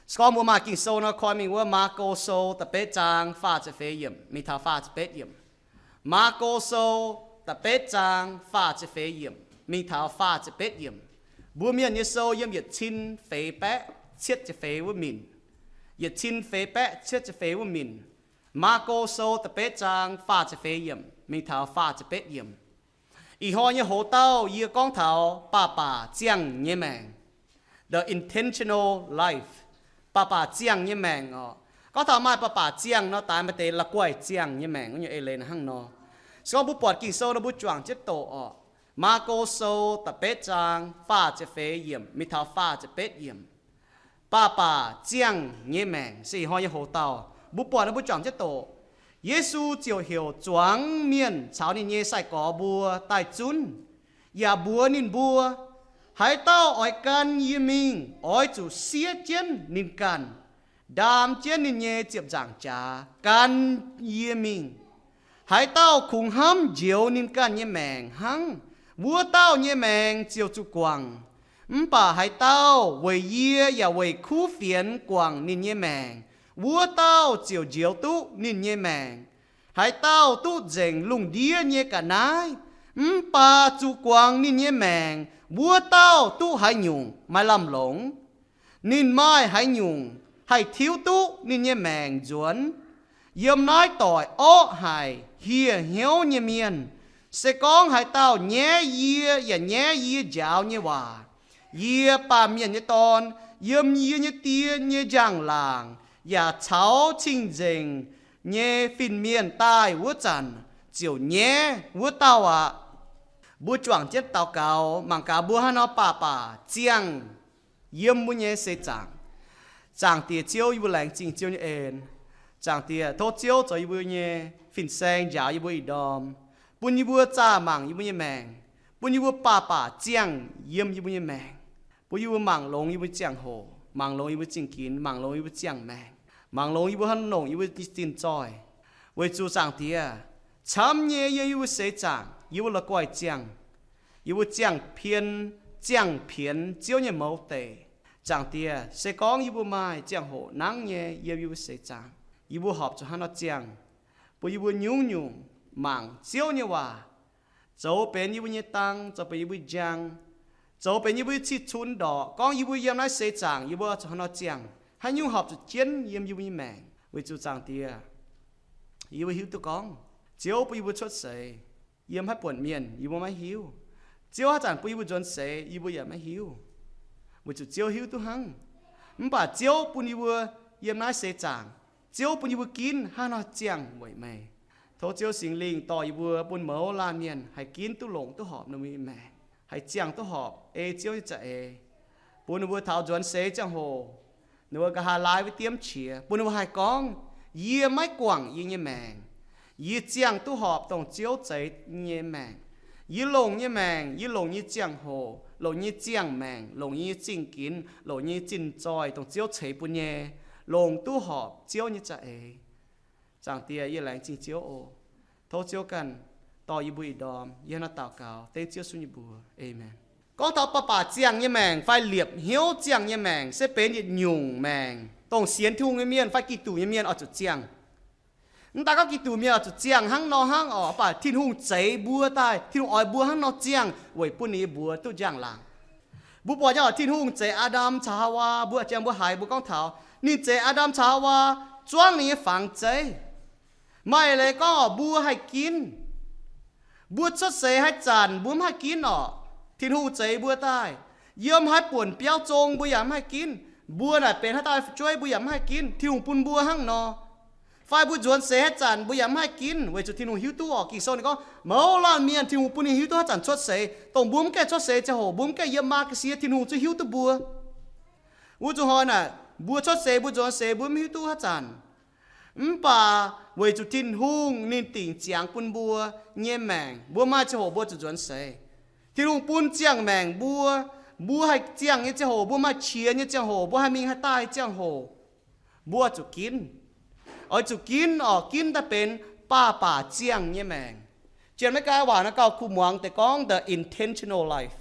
Se gorngv mbuo maaih Ging-Sou nor, koi mingh wuov Maako Sou da'betv zaang faah ziepc feix yiemc mingh taux faah ziepc betv yiemc. Maako Sou da'betv zaang faah ziepc feix yiemc mingh taux faah ziepc betv yiemc. Mbuo Mienh nyei sou yiem yietc cin feix baeqv cietv ziepc feix wuov minc. Yietc cin feix baeqv cietv ziepc feix wuov minc. Maako Sou da'betv zaang faah ziepc feix yiemc mingh taux faah ziepc betv yiemc. Ih hnoi nyei hoz dauh yie gorngv taux baac baac ziangh nyei maengc, the intentional life. Baac baac ziangh nyei maengc orqc. Gorngv taux maaih baac baac ziangh nor, daaih maaih deix la'guaih ziangh nyei maengc wuov nyei eix leiz hnangv nor. Se gorngv mbuo buatc Ging-Sou nor, mbuo juangc jienv doqc orqc. Maako Sou da'betv zaang faah ziepc feix yiemc mingh taux faah ziepc betv yiemc. Baac baac ziangh nyei maengc se ih hnoi nyei hoz dauh. Mbuo buatc nor, mbuo juangc jienv doqc. Yesu ziouc heuc zuangx mienh caux ninh nyei sai-gorx mbuo daaih zunv, yaac mbuox ninh mbuo, Haaix dauh oix gan yie mingh, oix zuqc siev jienv ninh ganh, ndaam jienv ninh nyei ziepc nzaangc jaax gan yie mingh. Haaix dauh kungx hnamv njoux ninh ganh nyei maengc hnangv, wuov dauh nyei maengc ziouc zuqc guangc. Mv baac haaix dauh weic yie yaac weic kuv fienx guangc ninh nyei maengc, wuov dauh ziouc njoux duqv ninh nyei maengc. Haaix dauh duqv nzengc lungh ndiev nyei ga'naaiv mv baac zuqc guangc ninh nyei maengc, wuov dauh duqv haaix nyungc maiv lamh longc. Ninh maaih haaix nyungc haih tiuv duqv ninh nyei maengc nzuonx? Yiem naaiv doic orqv haic hieh hnyouv nyei mienh, se gorngv haaix dauh nyaiv yie yaac nyaiv yie njaaux nyei waac, yie, Baamh Mienh nyei Dorn, yiem yie nyei Die nyei njang-laangc yaac caux cing-nzengc nyei fin-mienh daaih wuov zanc, ziouc nyaiv wuov dauh aqv. Mbuo juangc jienv daux gaux, mangc gaax mbuo haaix nor baac baac ziangh yiem mbuo nyei seix zaangc. Zaangc Diex Ziouv, yie mbuo laengz zingh Ziouv nyei en. Zaangc Diex, tov Ziouv zoux yie mbuo nyei fin-saeng, njaaux yie mbuo ih ndorm, bun yie mbuo zaah mangc yie mbuo nyei maengc, bun yie mbuo baac baac ziangh yiem yie mbuo nyei maengc, bun yie mbuo mangc longx yie mbuo ziangh hoc, mangc longx yie mbuo zingh ginx, mangc longx yie mbuo ziangh maengc, mangc longx yie mbuo haaix nor longc yie mbuo nyei zinh zoih. Weic zuqc Zaangc Diex, camv nyei yiem yie mbuo seix zaangc yie mbuo la'guaih ziangh, yie mbuo ziangh pien, ziangh pienx Ziouv nyei mouz deic. Zaangc Diex, se gorngv yie mbuo maaih ziangh hoc nangv nyei yiem yie mbuo seix zaangc, yie mbuo horpc zuqc haaix nor ziangh, bun yie mbuo nyungc-nyungc mangc Ziouv nyei waac, zoux benx yie mbuo nyei dang, zoux benx yie mbuo njang, zoux benx yie mbuo nyei cih cunx ndorqc. Gorngv yie mbuo yiem naaiv seix zaangc yie mbuo zuqc haaix nor ziangh, haaix nyungc horpc zuqc jienv yiem yie mbuo nyei maengc. Weic zuqc Zaangc Diex, yie mbuo hiuv duqv gorngv Ziouv bun yie mbuo cuotv seix. Yiem haaix buonc mienh yie mbuo maiv hiuv. Ziouv haaix zanc bun yie mbuo nzuonx seix yie mbuo yaac maiv hiuv. Weic zuqc Ziouv hiuv duqv hnangv. Mv baac Ziouv bun yie mbuo yiem naaiv seix zaangc, Ziouv bun yie mbuo ginv haaix nor ziangh weic meih. Tov Ziouv Singx Lingh dorh yie mbuo bun mouz laanh mienh haih ginv duqv longc duqv horpc ninh mbuo nyei maengc, haih ziangh duqv horpc ei Ziouv nyei za'eix, bun ninh mbuo taux nzuonx seix ziangh hoc ninh mbuo nqa'haav laai wuov diemv qiex, bun ninh mbuo haih gorngv, Yie maiv guangc yie nyei maengc. Yie ziangh duqv horpc dongh Ziouv zeix nyei maengc. Yie longc nyei maengc, yie longc nyei ziangh hoc, longc nyei ziangh maengc, longc nyei zingh ginx, longc nyei zinh zoih dongh Ziouv ceix bun nyei, longc duqv horpc Ziouv nyei za'eix. Zaangc Diex, yie laengz zingh Ziouv oc. Tov Ziouv ganh dorh yie mbuo ih ndorm. Yie hnangv naaiv daux gaux dengv Ziouv Yesu nyei mbuox. Aamen. Gorngv taux baac baac ziangh nyei maengc fai liepc hnyouv ziangh nyei maengc se benx yietc nyungc maengc dongh sienx Tin-Hungh nyei mienh fai Giduc nyei mienh oix zuqc ziangh. Mv daaih gorngv Giduc mienh oix zuqc ziangh hnangv nor hnangv orqc, mv baac Tin-Hungh zeix mbuo daaih, Tin-Hungh oix mbuo hnangv nor ziangh weic bun ninh nyei mbuox duqv njang-laangc. Mbuo buatc nyei oc, Tin-Hungh zeix Aa^ndam caux Haawaa, mbuo jang mbuo haiz mbuo gorngv taux ninh zeix Aa^ndam caux Haawaa zuangv ninh nyei fangx zeiv. Maaih leiz gorngv orqc, mbuo haih ginv. Mbuo cuotv seix haaix zanc mbuo mv haih ginv orqc, Tin-Hungh zeix mbuo daaih. Yiem haaix buonc biauv zong mbuo yaac mv haih ginv. Mbuo naaic benx haaix dauh fu'jueiv mbuo yaac mv haih ginv, Tin-Hungh bun mbuo hnangv nor. Fai mbuo nzuonx seix haaix zanc mbuo yaac mv haih ginv, weic zuqc Tin-Hungh hiuv duqv orqc. Ging-Sou ninh gorngv mouz laanh mienh Tin-Hungh bun ninh hiuv duqv haaix zanc cuotv seix, dongh mbuo mv gaengh cuotv seix ziangh hoc, mbuo mv gaengh yiem maa^ge^sie, Tin-Hungh zuqc hiuv duqv mbuo. Wuov zuqc hnoi naaic mbuo cuotv seix, mbuo nzuonx seix, mbuo mv hiuv duqv haaix zanc. Mv baac weic zuqc Tin-Hungh ninh dingc ziangx bun mbuo nyei maengc, mbuo maaih ziangh hoc mbuo zuqc nzuonx seix. Tin-Hungh bun ziangh maengc mbuo, mbuo haih ziangh nyei ziangh hoc, mbuo maaih qiex nyei ziangh hoc, mbuo haih mingh haih daaih ziangh hoc, mbuo zuqc ginv. Oix zuqc ginv orqc, ginv daaih benx baac baac ziangh nyei maengc. Janx-Meigaa waac naaiv gauh kuh muangx deix gorngv the intentional life.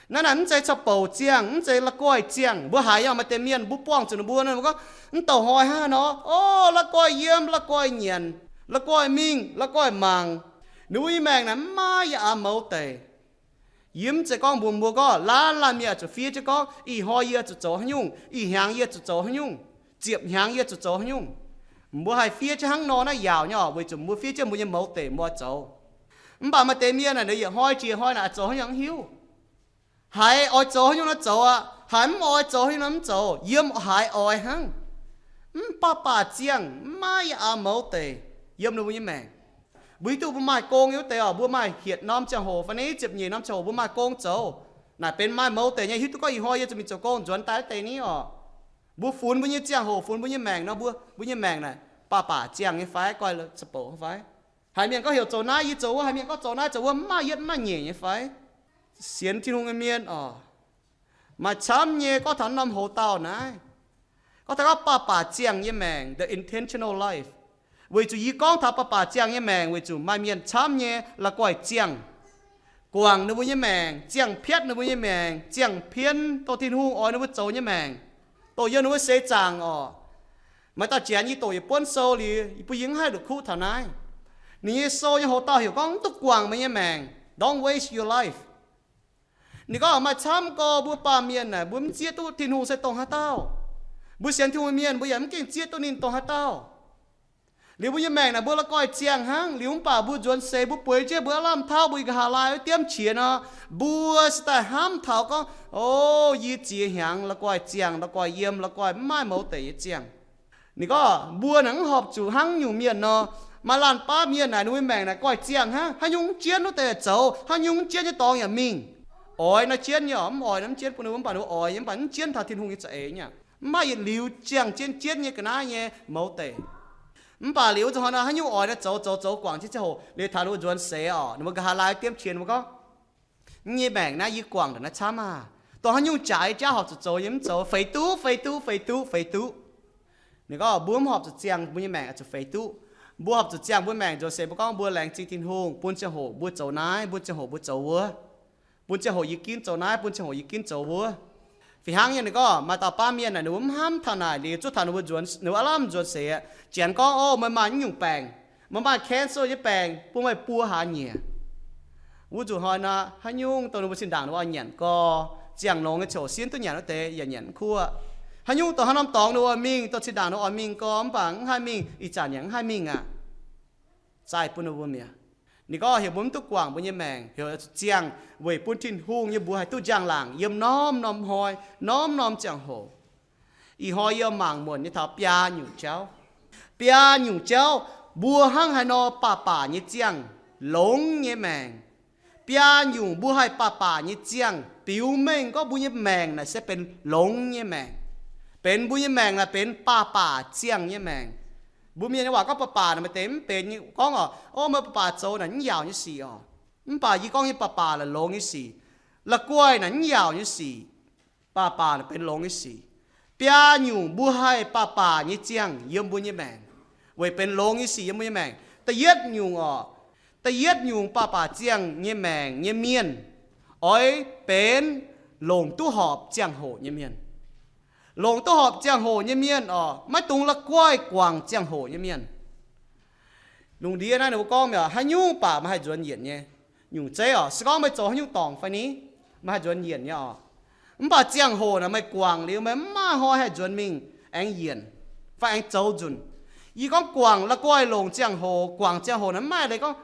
Naaiv naaic mv zeiz caux-bouc ziangh, mv zeiz la'guaih ziangh. Mbuo haiz yaac maaih deix mienh, mbuo buangh zuqc ninh mbuo, ninh mbuo gorngv, mv douc hnoi hnangv nor, o, la'guaih yiem, la'guaih nyanc, la'guaih mingh, la'guaih mangc. Ninh mbuo nyei maengc naaic mv maaih yietc aav mouz deic. Yie mv zeiz gorngv mbuox mbuo gorngv laanh laanh mienh oix zuqc fiev jienv gorngv ih hnoi yie zuqc zoux haaix nyungc, ih hnyangx yie zuqc zoux haaix nyungc, ziepc hnyangx yie zuqc zoux haaix nyungc. Mbuo haih fiev jienv hnangv nor naaiv yaauc nyei oc, weic zuqc mbuo fiev jienv mbuo nyei mouz deic mbuo oix zoux. Mv baac maaih deix mienh naaic, ninh yietc hnoi jiex hnoi naaic oix zoux haaix nyungc mv hiuv. Haiz oix zoux haaix nyungc nor zoux aqv, haiz mv oix zoux haaix nyungc nor mv zoux, yiem haiz oix hnangv. Mv baac baac ziangh, mv maaih yietc aav mouz deic yiem ninh mbuo nyei maengc. Mbuo hiuv duqv mbuo maaih gong nyei wuov deix oc, mbuo maaih hietc norm ziangh hoc fai niv ziepc nyeic norm ziangh hoc mbuo maaih gong zoux. Naaic benx maaih mouz deic nyei, hiuv duqv gorngv ih hnoi yie zuqc mingh zoux gong nzuonx daaih wuov deix niv oc. Mbuo funx mbuo nyei ziangh hoc, funx mbuo nyei maengc nor, mbuo, mbuo nyei maengc naaic baac baac ziangh nyei fai, guai caux-bouc fai? Haiz mienh gorngv heuc zoux naaiv yie zoux wuov, haiz mienh gorngv zoux naaiv zoux wuov, mv maaih yietv mv maaih nyeic nyei fai? Sienx Tin-Hungh nyei mienh oc, maaih camv nyei gorngv taux norm hoc-dauh naaiv. Gorngv taux gorngv baac baac ziangh nyei maengc, the intentional life. Weic zuqc yie gorngv taux baac baac ziangh nyei maengc weic zuqc maaih mienh camv nyei la'guaih ziangh, guangc ninh mbuo nyei maengc, ziangh piatv ninh mbuo nyei maengc, ziangh pien dongh Tin-Hungh oix ninh mbuo zoux nyei maengc, dongh yiem ninh mbuo seix zaangc oc. Maaih dauh janx yie doqc yietc buonv sou liuz, yie mbuo yie mv haih la'kuqv taux naaiv. Ninh nyei sou nyei hoc-dauh heuc gorngv mv duqv guangc meih nyei maengc, don't waste your life. Ninh gorngv maaih camv gorx mbuo baamh mienh naaic, mbuo mv zieqv duqv Tin-Hungh se dongh haaix dauh. Mbuo sienx Tin-Hungh mienh, mbuo yaac mv gengh zieqv duqv ninh dongh haaix dauh. Liuz mbuo nyei maengc naaic, mbuo la'guaih ziangh hnangv. Liuz mv baac mbuo nzuonx seix, mbuo bueix jienv mbuo aav lamh tauv mbuo nyei nqa'haav laai wuov diemv qiex nor, mbuo se daaih hnamv taux gorngv, o, yie ziex hnyangx la'guaih ziangh, la'guaih yiem, la'guaih mv maaih mouz deic nyei ziangh. Ninh gorngv mbuo naaic mv horpc zuqc hnangv nyungc mienh nor. Maaih laanh baav mienh naaic, ninh mbuo maengc naaic guaih ziangh hnangv, haaix nyungc mv jienv wuov deix yaac zoux, haaix nyungc mv jienv nyei dorngx yaac mingh. Oix nor jienv nyei oc, mv oix nor mv jienv bun ninh mbuo, mv baac ninh mbuo oix, mv baac mv jienv taux Tin-Hungh nyei za'eix nyei aqv. Mv maaih yietc liuz ziangh jienv jienv nyei ga'naaiv nyei mouz deic. Mv baac liuz zuqc hnoi nor, haaix nyungc oix nor zoux, zoux, zoux guangc jienv ziangh hoc liuz taux ninh mbuo nzuonx seix oc, ninh mbuo nqa'haav laai diemv qiex ninh mbuo gorngv, yie nyei maengc naaiv yie guangc ndongc naaiv camv aqv. Dongh haaix nyungc jaaix jaav horpc zuqc zoux yiem mv zoux, feix duqv, feix duqv, feix duqv, feix duqv. Ninh gorngv mbuo mv horpc zuqc ziangh mbuo nyei maengc oix zuqc feix duqv. Mbuo horpc zuqc ziangh mbuo maengc nzuonx seix mbuo gorngv mbuo laengz zingh Tin-Hungh, bun ziangh hoc mbuo zoux naaiv, bun ziangh hoc mbuo zoux wuov, bun ziangh hoc yie ginv zoux naaiv, bun ziangh hoc yie ginv zoux wuov. Fih hnangv nyei ninh gorngv maaih dauh baav mienh naaic, ninh mbuo mv hnamv taux naaic liuz, zuov taux ninh mbuo nzuonx, ninh mbuo aav lamh nzuonx seix, janx gorngv, o, meih maaih naaiv nyungc baengc, meih maaih cancer nyei baengc, bun meih buo hlaax nyieqc. Wuov nzunc hnoi nor, haaix nyungc dongh ninh mbuo zinh ndaangc ninh mbuo oix nyanc gorx, ziangh longx nyei ziouc sin duqv nyanc wuov deix yaac nyanc mv kuv. Haaix nyungc dongh haaix norm dorngx ninh mbuo oix mingh, dongh zinh ndaangc ninh mbuo oix mingh gorx mv baac mv haih mingh, ih zanc yaac mv haih mingh aqv. Zaih bun ninh mbuo mi'aqv. Ninh gorngv heuc mbuo mv duqv guangc mbuo nyei maengc, heuc zuqc ziangh weic bun Tin-Hungh nyei mbuox haih duqv njang-laangc yiem norm-norm hnoi, norm-norm ziangh hoc. Ih hnoi yie mangc muonc nyei taux biaa nyungc jauv. Biaa nyungc jauv, mbuo hnangv haaix nor baac baac nyei ziangh longx nyei maengc. Biaa nyungc mbuo haih baac baac nyei ziangh biux mengh gorngv mbuo nyei maengc naaic se benx longx nyei maengc, benx mbuo nyei maengc naaic benx baac baac ziangh nyei maengc. Mbuo mienh nyei waac gorngv baac baac naaic maaih deix mv benx nyei gorngv oc, o, meih baac baac zoux naaic mv yaauc nyei sic oc. Mv baac yie gorngv nyei baac baac naaic longx nyei sic. La'guaih naaic mv yaauc nyei sic. Baac baac naaic benx longx nyei sic. Biaa nyungc mbuo haih baac baac nyei ziangh yiem mbuo nyei maengc, weic benx longx nyei sic yiem mbuo nyei maengc. Da'yietv nyungc oc, da'yietv nyungc baac baac ziangh nyei maengc nyei mienh oix benx longc duqv horpc ziangh hoc nyei mienh. Longc duqv horpc ziangh hoc nyei mienh oc, maiv dungx la'guaih guangc ziangh hoc nyei mienh. Lungh ndiev naaiv ninh mbuo gorngv mi'aqv, haaix nyungc baac meih haih nzuonx yienc nyei. Nyungc zeiv oc, se gorngv meih zoux haaix nyungc dorngc fai ni, meih haih nzuonx yienc nyei oc. Mv baac ziangh hoc naaic meih guangc liuz meih mv maaih hnoi haih nzuonx mingh aengx yienc fai aengx zoux nzunc. Yie gorngv guangc la'guaih longc ziangh hoc, guangc ziangh hoc naaic mv maaih leiz gorngv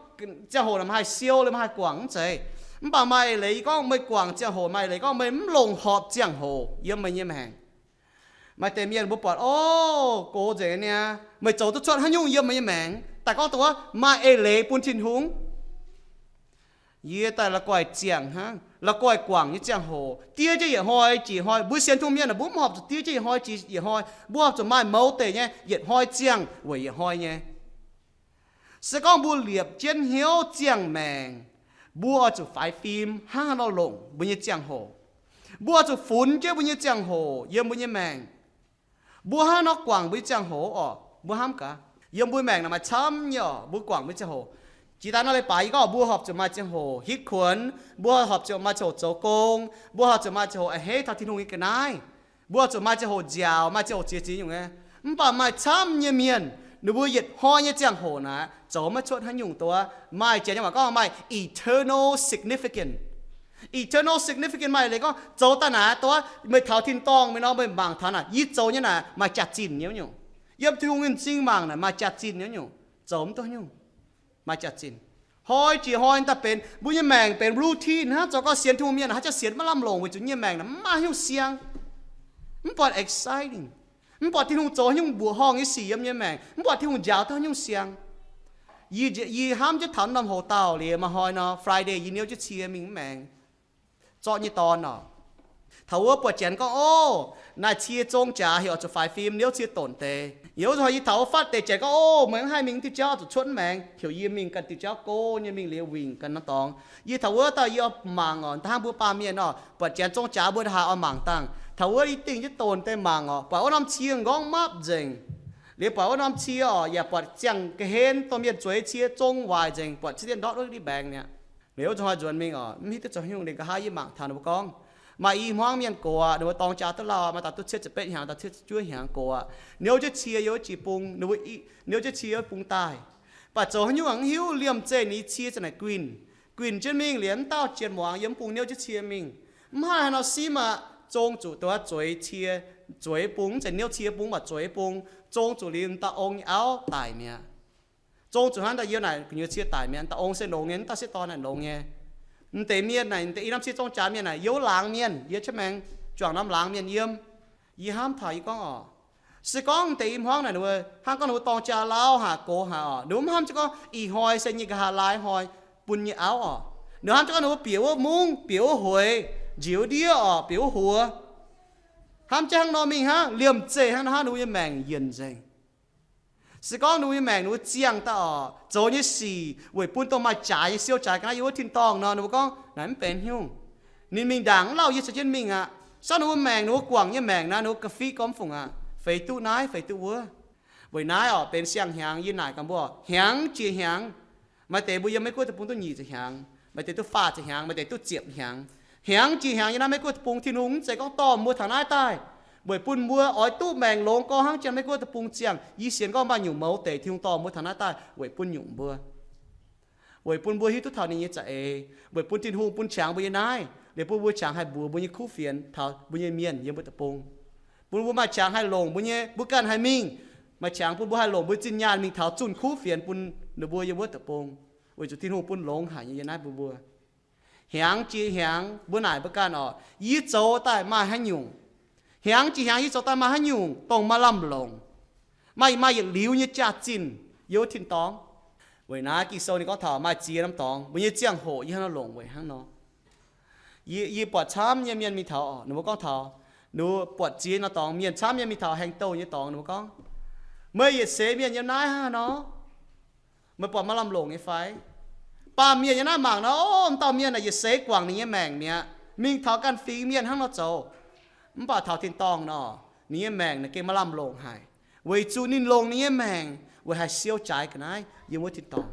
ziangh hoc naaic meih haih siou liuz meih haih guangc, mv zeiz. Mv baac maaih leiz yie gorngv meih guangc ziangh hoc, maaih leiz gorngv meih mv longc horpc ziangh hoc yiem meih nyei maengc. Maaih deix mienh mbuo buatc, o, gox nzengc niaa, meih zoux duqv cuotv haaix nyungc yiem meih nyei maengc, daaih gorngv dongh wuov maaih eix leiz bun Tin-Hungh. Yie daaih la'guaih ziangh hnangv, la'guaih guangc nyei ziangh hoc, diev jienv yietc hnoi jiex hnoi. Mbuo sienx Tin-Hungh mienh aah, mbuo mv horpc zuqc diev jienv yietc hnoi jiex yietc hnoi, mbuo horpc zuqc maaih mouz deic nyei yietc hnoi ziangh weic yietc hnoi nyei. Se gorngv mbuo liepc jienv hnyouv ziangh maengc, mbuo oix zuqc faix fim hnangv haaix nor longc mbuo nyei ziangh hoc. Mbuo oix zuqc funx jienv mbuo nyei ziangh hoc yiem mbuo nyei maengc. Mbuo hnangv haaix nor guangc mbuo nyei ziangh hoc oc, mbuo hnamv gaax. Yiem mbuo maengc naaic maaih camv nyei oc, mbuo guangc mbuo nyei ziangh hoc. Jiex daaih nor leiz-baaix yie gorngv mbuo horpc zuqc maaih ziangh hoc hitv kuonx, mbuo horpc zuqc maaih ziangh hoc zoux gong, mbuo horpc zuqc maaih ziangh hoc a'hneiv taux Tin-Hungh nyei ga'naaiv, mbuo horpc zuqc maaih ziangh hoc nziaaux, maaih ziangh hoc ziex ziex nyungc nyei. Mv baac maaih camv nyei mienh, ninh mbuo yietc hnoi nyei ziangh hoc naaic zoux maiv cuotv haaix nyungc dongh maaih, janx nyei waac gorngv maaih eternal significance. Eternal significance maaih leiz gorngv zoux daaih naaic dongh meih taux tin-dorngh mingh nor meih mangc taux naaic yie zoux nyei naaic maaih jaax-zinh nyei nyungc. Yiem Tin-Hungh nyei m'zing mangc naaic maaih jaax-zinh nyei nyungc, zoux mv duqv nyungc, maaih jaax-zinh. Hnoi jiex hnoi daaih benx mbuo nyei maengc benx routine hnangv, zoux gau sienx Tin-Hungh mienh haaix zanc sienx maiv lamh longc weic zuqc nyei maengc naaic mv maaih haaix nyungc siang, mv buatc exciting, mv buatc Tin-Hungh zoux haaix nyungc mbuoqc horngh nyei sic yiem nyei maengc, mv buatc Tin-Hungh njaaux taux haaix nyungc siang. Yie, yie hnamv jienv taux norm hoc-dauh liuz, maaih hnoi nor Friday yie niouv jienv cie mingh mv maengx, zorqv nyei dorn orqc. Taux wuov buatc janx gorngv, Ov, naaiv cie zong jaax, heuc oix zuqc faix fim, niouv cie donc deix. Yie taux wuov fatv deix janx gorngv, Ov, meih mv haih mingh diuh jauv, oix zuqc cuotv mv maengx, heuc yie mingh ganh diuh jauv go nyei mingh liuz wingc ganh norm dorngx. Yie taux wuov dauh yie oix mangc orqc, hnangv mbuo baamh mienh orqc, buatc janx zong jaax mbuo haaix oix mangc dangh. Taux wuov yie dingh jienv donc deix mangc orqc, buatc wuov norm cie nqorngv mapv nzengc. Liuz buatc wuov norm cie orqc, yaac buatc ziangh ga'hlen domh mienh zueiz cie zong waaic nzengc, buatc cie dien ndortv wuov diqv mbaengx mi'aqv. Liuz wuov zuqc hnoi nzuonx mingh orqc, mv hiuv duqv zoux haaix nyungc, ninh nqa'haav yie mangc taux ninh mbuo gorngv, maaih i hmuangv mienh gox, ninh mbuo dorng jaa duqv lauh, maaih dauh duqv cietv ziepc betv hnyangx, dauh cietv ziepc juov hnyangx gox, niouv jienv cie yiem wuov jiex bung, niouv jienv cie yiem wuov bung daaih. Mv baac zoux haaix nyungc mv hiuv, liemh zeih ninh cie za'naaic guinh, guinh jienv mingh liuz mv dauh jien muangx yiem bung niouv jienv cie mingh. Mv haih haaix nor simv aqv, zong zuqc dongh zueiz cie, zueiz bung, mv zeiz niouv cie bung, mv baac zueiz bung, zong zuqc liuz m'dauh ong nyei auv daic mi'aqv. Zong zuqc hnangv daaih yiem naaic gu'nyuoz cie daic mi'aqv. M'dauh ong se longx nyei, m'dauh sieqv dorn naaic longx nyei. M'deix mienh naaic, m'deix i norm cie zong jaax mienh naaic, yiem laangz mienh, yie cuotv maengx juangc norm laangz mienh yiem. Yie hnamv taux yie gorngv orqc, se gorngv m'deix i hmuangv naaic ninh mbuo hnangv gorngv ninh mbuo dorng jaa lauh haic, gox haic orqc, ninh mbuo mv hnamv jienv gorngv ih hnoi se nyei nqa'haav laai hnoi bun nyei auv orqc. Ninh hnamv jienv gorngv ninh mbuo bieqc wuov mungv, bieqc wuov hueix, njiec wuov ndiev orqc, bieqc wuov huox. Hnamv jienv hnangv nor mingh hnangv, liemh zeih hnangv nor hnangv ninh mbuo nyei maengc yienc nzengc. Se gorngv ninh mbuo nyei maengc ninh mbuo ziangh daaih orqc, zoux nyei sic weic bun dongh maaih jaaix nyei siou jaaix ga'naaiv yiem wuov tin-dorngh nor, ninh mbuo gorngv naaic mv benx haaix nyungc. Ninh mingh ndaangc mv lauh yie caux jienv mingh aqv. Sortv ninh mbuo maengc, ninh mbuo guangc nyei maengc naaiv, ninh mbuo ga'fitv gormx fungc aqv, feix duqv naaiv feix duqv wuov. Weic naaiv orqc, benx siang-hnyangx yie naaic gaax mbuo, hnyangx jiex hnyangx, maaih deix mbuo yiem Meiv Guoqv deic-bung duqv nyic ziepc hnyangx, maaih deix duqv faah ziepc hnyangx, maaih deix duqv ziepc hnyangx. Hnyangx jiex hnyangx yiem naaiv Meiv Guoqv deic-bung Tin-Hungh mv zeiz gorngv dorh mbuo taux naaiv daaih weic bun mbuo oix duqv maengc longx gorx hnangv janx Meiv Guoqv deic-bung ziangh. Yie sienx gorngv maaih nyungc mouz deix Tin-Hungh dorh mbuo taux naaiv daaih weic bun nyungc mbuo, weic bun mbuo hiuv duqv taux ninh nyei za'eix, weic bun Tin-Hungh bun qangx mbuo nyei naaiv, liuz bun mbuo qangx haih mbuox mbuo nyei kuv fienx taux mbuo nyei mienh yiem mbuo deic-bung, bun mbuo maaih qangx haih longc mbuo nyei, mbuo ganh haih mingh, maaih qangx bun mbuo haih longc mbuo zinh nyaanh mingh taux zunh kuv fienx bun ninh mbuo yiem wuov deic-bung, weic zuqc Tin-Hungh bun longx haic nyei yiem naaiv bun mbuo. Hnyangx jiex hnyangx mbuo naaic mbuo ganh orqc, yie zoux daaih maaih haaix nyungc? Hnyangx jiex hnyangx yie zoux daaih maaih haaix nyungc dongh maaih lamh longc, maaih, maaih yietc liuz nyei jaax-zinh yiem wuov tin-dorngh? Weic naaiv Ging-Sou ninh gorngv taux maaih ziex norm dorngx mbuo nyei ziangh hoc yie hnangv nor longc weic hnangv nor. Yie, yie buatc camv nyei mienh mingh taux orqc, ninh mbuo gorngv taux, ninh mbuo buatc ziex norm dorngx mienh camv nyei mingh taux haeng douh nyei dorngx, ninh mbuo gorngv, meih yietc seix mienh yiem naaiv hnangv nor, meih buatc maaih lamh longc nyei fai? Baamh mienh yiem naaiv mangc nor, o, m'dauh mienh naaic yietc seix guangc ninh nyei maengc mi'aqv, mingh taux ganh fingx mienh hnangv nor zoux. Mv baac taux tin-dorngh nor, ninh nyei maengc naaic gengh maaih lamh longc haic, weic zuqc ninh longc ninh nyei maengc weic haih siou jaaix ga'naaiv yiem wuov tin-dorngh.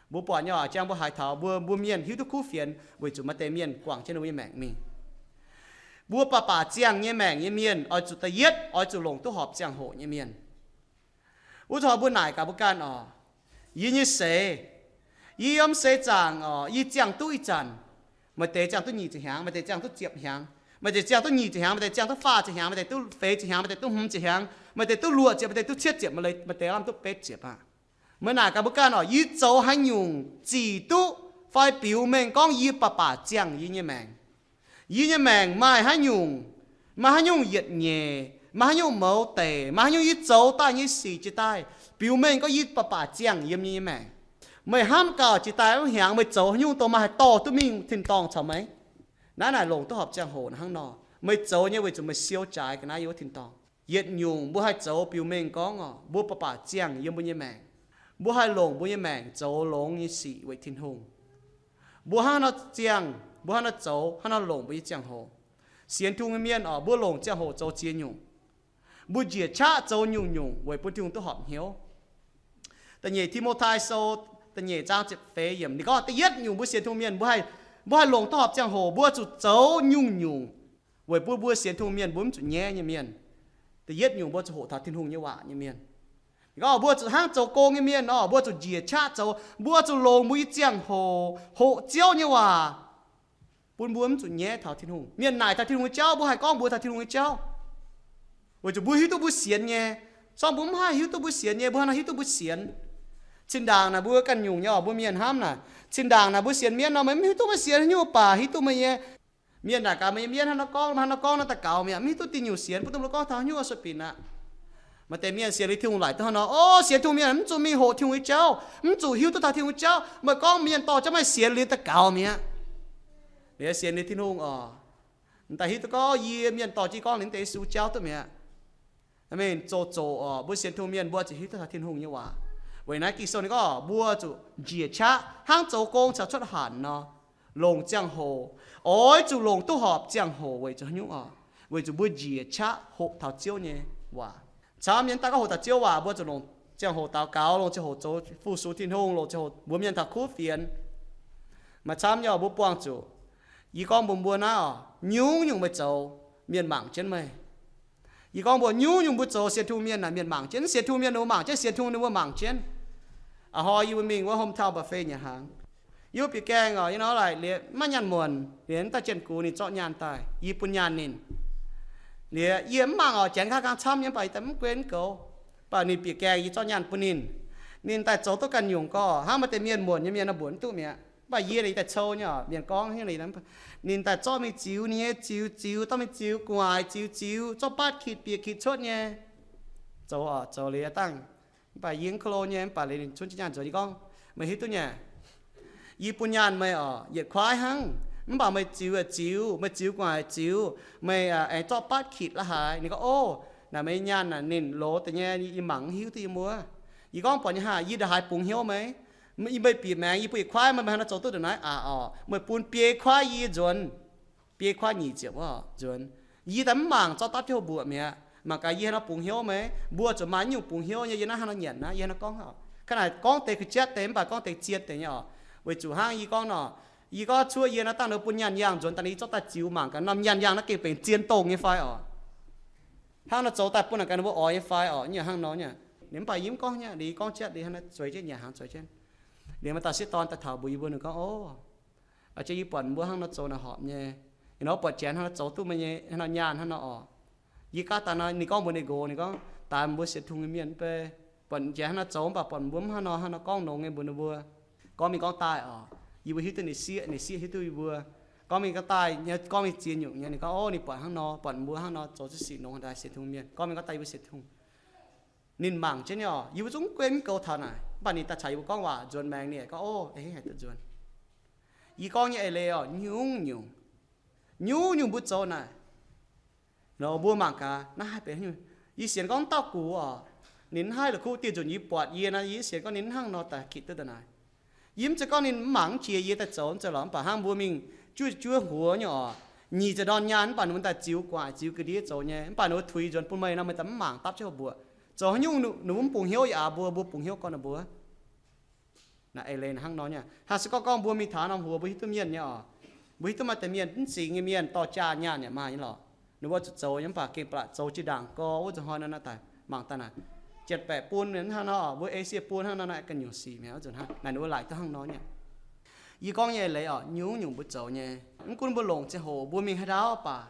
Mbuo buatc nyei oc, jang mbuo haiz taux mbuo, mbuo mienh hiuv duqv kuv fienx weic zuqc maaih deix mienh guangc jienv ninh mbuo nyei maengc mingh. Mbuo baac baac ziangh nyei maengc nyei mienh oix zuqc da'yietv oix zuqc longc duqv horpc ziangh hoc nyei mienh. Wuov zuqc mbuo naaic gaax mbuo ganh oc, yie nyei seix, yie yiem seix zaangc oc, yie ziangh duqv ih zanc, maaih deix ziangh duqv nyic ziepc hnyangx, maaih deix ziangh duqv ziepc hnyangx, maaih deix ziangh duqv nyic ziepc hnyangx, maaih deix ziangh duqv faah ziepc hnyangx, maaih deix duqv feix ziepc hnyangx, maaih deix duqv hmz ziepc hnyangx, maaih deix duqv luoqc ziepc, maaih deix duqv cietv ziepc, maaih deix lamh duqv betv ziepc aqv. Meih naaic gaax mbuo ganh oc, yie zoux haaix nyungc zic duqv fai biux mengh gorngv yie baac baac ziangh yie nyei maengc? Yie nyei maengc maaih haaix nyungc, maaih haaix nyungc yietc nyeic, maaih haaix nyungc mouz deic, maaih haaix nyungc yie zoux daaih nyei sic jiex daaih biux mengh gorngv yie baac baac ziangh yiem yie nyei maengc? Meih hnamv gauh jiex daaih wuov hnyangx meih zoux haaix nyungc dongh maaih haih dorh duqv mingh tin-dorngh caux meih? Naaiv naaic longc duqv horpc ziangh hoc hnangv nor. Meih zoux nyei weic zuqc meih siou jaaix ga'naaiv yiem wuov tin-dorngh. Yietc nyungc mbuo haih zoux biux mengh gorngv oc, mbuo baac baac ziangh yiem mbuo nyei maengc. Mbuo haih longc mbuo nyei maengc zoux longx nyei sic weic Tin-Hungh. Mbuo hnangv nor ziangh, mbuo hnangv nor zoux, hnangv nor longc mbuo nyei ziangh hoc. Sienx Tin-Hungh nyei mienh oc, mbuo longc ziangh hoc zoux ziex nyungc. Mbuo njiec qaqv zoux nyungc-nyungc weic bun Tin-Hungh duqv horpc hnyouv. Da'nyeic Ti^mo^tai Sou da'nyeic zaang ziepc feix yiemc. Ninh gorngv da'yietv nyungc mbuo sienx Tin-Hungh mienh, mbuo haih, mbuo haih longc duqv horpc ziangh hoc, mbuo zuqc zoux nyungc-nyungc weic bun mbuo sienx Tin-Hungh mienh mbuo mv zuqc nyaiv nyei mienh. Da'yietv nyungc mbuo zuqc hoqc taux Tin-Hungh nyei waac nyei mienh. Ninh gorngv mbuo zuqc hnangv zoux gong nyei mienh nor, mbuo zuqc njiec qaqv zoux, mbuo zuqc longc mbuo nyei ziangh hoc hoqc Ziouv nyei waac, bun mbuo mv zuqc nyaiv taux Tin-Hungh. Mienh naaic taux Tin-Hungh nyei jauv, mbuo haih gorngv mbuox taux Tin-Hungh nyei jauv, weic zuqc mbuo hiuv duqv mbuo sienx nyei. Sorng mbuo mv haih hiuv duqv mbuo sienx nyei, mbuo hnangv nor hiuv duqv mbuo sienx. Zinh ndaangc naaic mbuo ganh nyungc nyei oc, mbuo mienh hnamv naaic, zinh ndaangc naaic mbuo sienx mienv nor, meih mv hiuv duqv meih sienx haaix nyungc baac hiuv duqv meih nyei, mienh naaic gaax meih nyei mienv hnangv nor gorngv, hnangv nor gorngv naaiv daux gaux mi'aqv, mv hiuv duqv diuh nyungc sienx, bun duqv mbuo gorngv taux haaix nyungc sueih binc aqv. Maaih deix mienh sienx liuz Tin-Hungh laaic duqv hnangv nor, o, sienx Tin-Hungh mienh mv zuqc mingh hoqc Tin-Hungh nyei jauv, mv zuqc hiuv duqv taux Tin-Hungh nyei jauv. Meih gorngv mienh dorh jauv meih sienx liuz daux gaux mi'aqv. Liuz sienx liuz Tin-Hungh oc, daaih hiuv duqv gorngv yie mienh dorh jienv gorngv liuz deix Yesu jauv duqv mi'aqv. Mienh zoux zoqc oc, mbuo sienx Tin-Hungh mienh mbuo zuqc hiuv duqv taux Tin-Hungh nyei waac. Weic naaiv Ging-Sou ninh gorngv mbuo zuqc njiec qaqv hnangv zoux gong caux cuotv hanc nor, longc ziangh hoc, oix zuqc longc duqv horpc ziangh hoc weic zuqc haaix nyungc oc? Weic zuqc mbuo njiec qaqv hoqc taux Ziouv nyei waac. Camv nyei, mv daaih gorngv hoqc taux Ziouv waac, mbuo zuqc longc ziangh hoc daux gaux, longc ziangh hoc zoux fu-sux Tin-Hungh, longc ziangh hoc mbuox mienh taux kuv fienx. Maaih camv nyei oc, mbuo buangh zuqc. Yie gorngv mbuox mbuo naaiv oc, nyungc-nyungc meih zoux, mienh mangc jienv meih. Yie gorngv mbuox nyungc-nyungc mbuo zoux sienx Tin-Hungh mienh naaic, mienh mangc jienv. Sienx Tin-Hungh mienh ninh mbuo mangc jienv, sienx Tin-Hungh ninh mbuo mangc jienv. A'hnoi yie mbuo mingh wuov hometown buffet nyanc hnaangx. Yie mbuo bieqc gaengh oc, yie nor laaic liuz maiv nyaanh muonc, liuz daaih jien-gux ninh zorqv nyaanh daaih, yie bun nyaanh ninh. Liuz yie mv mangc oc, janx nqa'haav camv nyei, mv baac yie daaih mv guen mv goux. Mv baac ninh bieqc gaengh yie zorqv nyaanh bun ninh. Ninh daaih zoux duqv ganh nyungc gorqv, hnangv maaih deix mienh muonc nyei mienh nor mbuox mv duqv mi'aqv. Mv baac yie naaic yie daaih cou nyei oc, mienh gorngv hingv ninh, ninh daaih zorqv mingh ziux ninh nyei, ziux ziux, dorh mingh ziux gu'nguaaic, ziux ziux, zorqv baatv kitc bieqc kitc cuotv nyei. Zoux oc, zoux liuz dangh, mv baac yie mv ko lo nyei, mv baac liuz ninh cunv jienv nyaanh nzuonx, yie gorngv, meih hiuv duqv nyei, yie bun nyaanh meih oc, yietc kuaaiv hnangv, mv baac meih ziux ziux, meih ziux gu'nguaaic ziux, meih aengx zorqv baatv kitc la'haaix. Ninh gorngv, o, naaic meih nyei nyaanh naaic ninh loz deix nyei, yie mangc mv hiuv duqv yie mbuo. Yie gorngv, buatc nyei haaix, yie ndongc haaix bungx hnyouv meih? Meih bieqc maengx yie bun yietc kuaaiv, meih hnangv nor zoux duqv ndongc naaiv aqv oc. Meih bun biei kuaaiv yie nzuonx, biei kuaaiv nyic ziepc wuov nzuonx. Yie daaih mv mangc zorqv dapv jienv houh mbuoqc mi'aqv. Mangc gaax yie hnangv nor bungx hnyouv meih, mbuo zuqc maaih nyungc bungx hnyouv nyei, yie naaiv hnangv nor nyanc naaiv, yie hnangv nor gorngv oc. Ga'naaiv gorngv deix ga'jatv deix mv baac gorngv deix zien deix nyei oc. Weic zuqc hnangv yie gorngv nor, yie gorngv cuotv yie naaiv dangh ninh bun nyaanh yangh nzuonx daaih, yie zorqv daaih ziux mangc gaax norm nyaanh yangh naaiv gengh benx zien dongh nyei fai oc. Hnangv nor zoux daaih bun naaic gaax ninh mbuo oix nyei fai oc, nyungc hnangv nor nyei. Ninh mv baac yie mv gorngv nyei, ninh gorngv jatv, ninh hnangv nor zueiz jienv nyanc hnaangx zueiz jienv. Liuz maaih dauh sieqv dorn daaih taux mbuox yie mbuo, ninh gorngv, o, aa, jiex yie buatc mbuo hnangv nor zoux naaic horpc nyei. Ih nor buatc janx hnangv nor zoux duqv meih nyei hnangv nor nyaanh hnangv nor oc. Yie gaav daaih nor, ninh gorngv mbuox ninh nqox, ninh gorngv, daaih mbuo sienx Tin-Hungh nyei mienh mv bei, buatc janx hnangv nor zoux mv baac buatc mbuo mv hnangv nor, hnangv nor gorngv longx nyei mbuox ninh mbuo. Gorngv mingh gorngv daaih oc, yie mbuo hiuv duqv ninh sieqv, ninh sieqv hiuv duqv yie mbuo. Gorngv mingh gorngv daaih, gorngv mingh ziex nyungc nyei, ninh gorngv, o, ninh buatc hnangv nor, buatc mbuo hnangv nor zoux zuqc sic longx daaih sienx Tin-Hungh mienh. Gorngv mingh gorngv daaih yie mbuo sienx Tin-Hungh. Ninh mangc jienv nyei oc, yie mbuo zungv mv guen mv goux taux naaic, mv baac ninh daaih caux yie mbuo gorngv waac nzuonx maengx, ninh aengx gorngv, o, aengx haaix duqv nzuonx. Yie gorngv nyei eix leiz oc, nyungc-nyungc, nyungc-nyungc mbuo zoux naaic, nor mbuo mangc gaax naaiv haih benx haaix nyungc. Yie sienx gorngv dauh gux oc, ninh mv haih la'kuqv dieh nzunc yie buatc yie naaiv, yie sienx gorngv ninh mv hnangv nor daaih kitc duqv daaih naaic. Yie mv zeiz gorngv ninh mv mangc mv jiex yie daaih zoux mv zeiz lorqc, mv baac hnangv mbuo mingh juov juov huox nyei oc, nyic ziepc ndorn nyaanh mv baac ninh mbuo daaih ziux gu'nguaaic ziux ga'ndiev zoux nyei, mv baac ninh mbuo tuix nzuonx bun meih nor, meih daaih mv mangc dapv jienv houh mbuoqc. Zoux haaix nyungc ninh mbuo mv bungx hnyouv yaac aa mbuo, mbuo bungx hnyouv gorn ninh mbuo. Naaiv eix leiz hnangv nor nyei. Hnangv se gorngv gorngv mbuo mingh taux norm huox mbuo hiuv duqv mienh nyei oc. Mbuo hiuv duqv maaih deix mienh mv zingx nyei mienh dorh jaa nyaanh yaac maaih nyei lorqc. Ninh mbuo zuqc zoux nyei mv baac gengh ba'laqc zoux jiex ndaangc gorx wuov nzunc hnoi nor naaiv daaih mangc daaih naaic, jienv baeqc bun hnangv nor oc, mbuo Asia bun hnangv nor naaiv ganh nyungc sic mi'aqv, wuov nzunc hnangv naaic ninh mbuo laaic duqv hnangv nor nyei. Yie gorngv nyei eix leiz oc, nyungc-nyungc mbuo zoux nyei, mv gunv mbuo longc ziangh hoc mbuo mingh haaix ndau baac,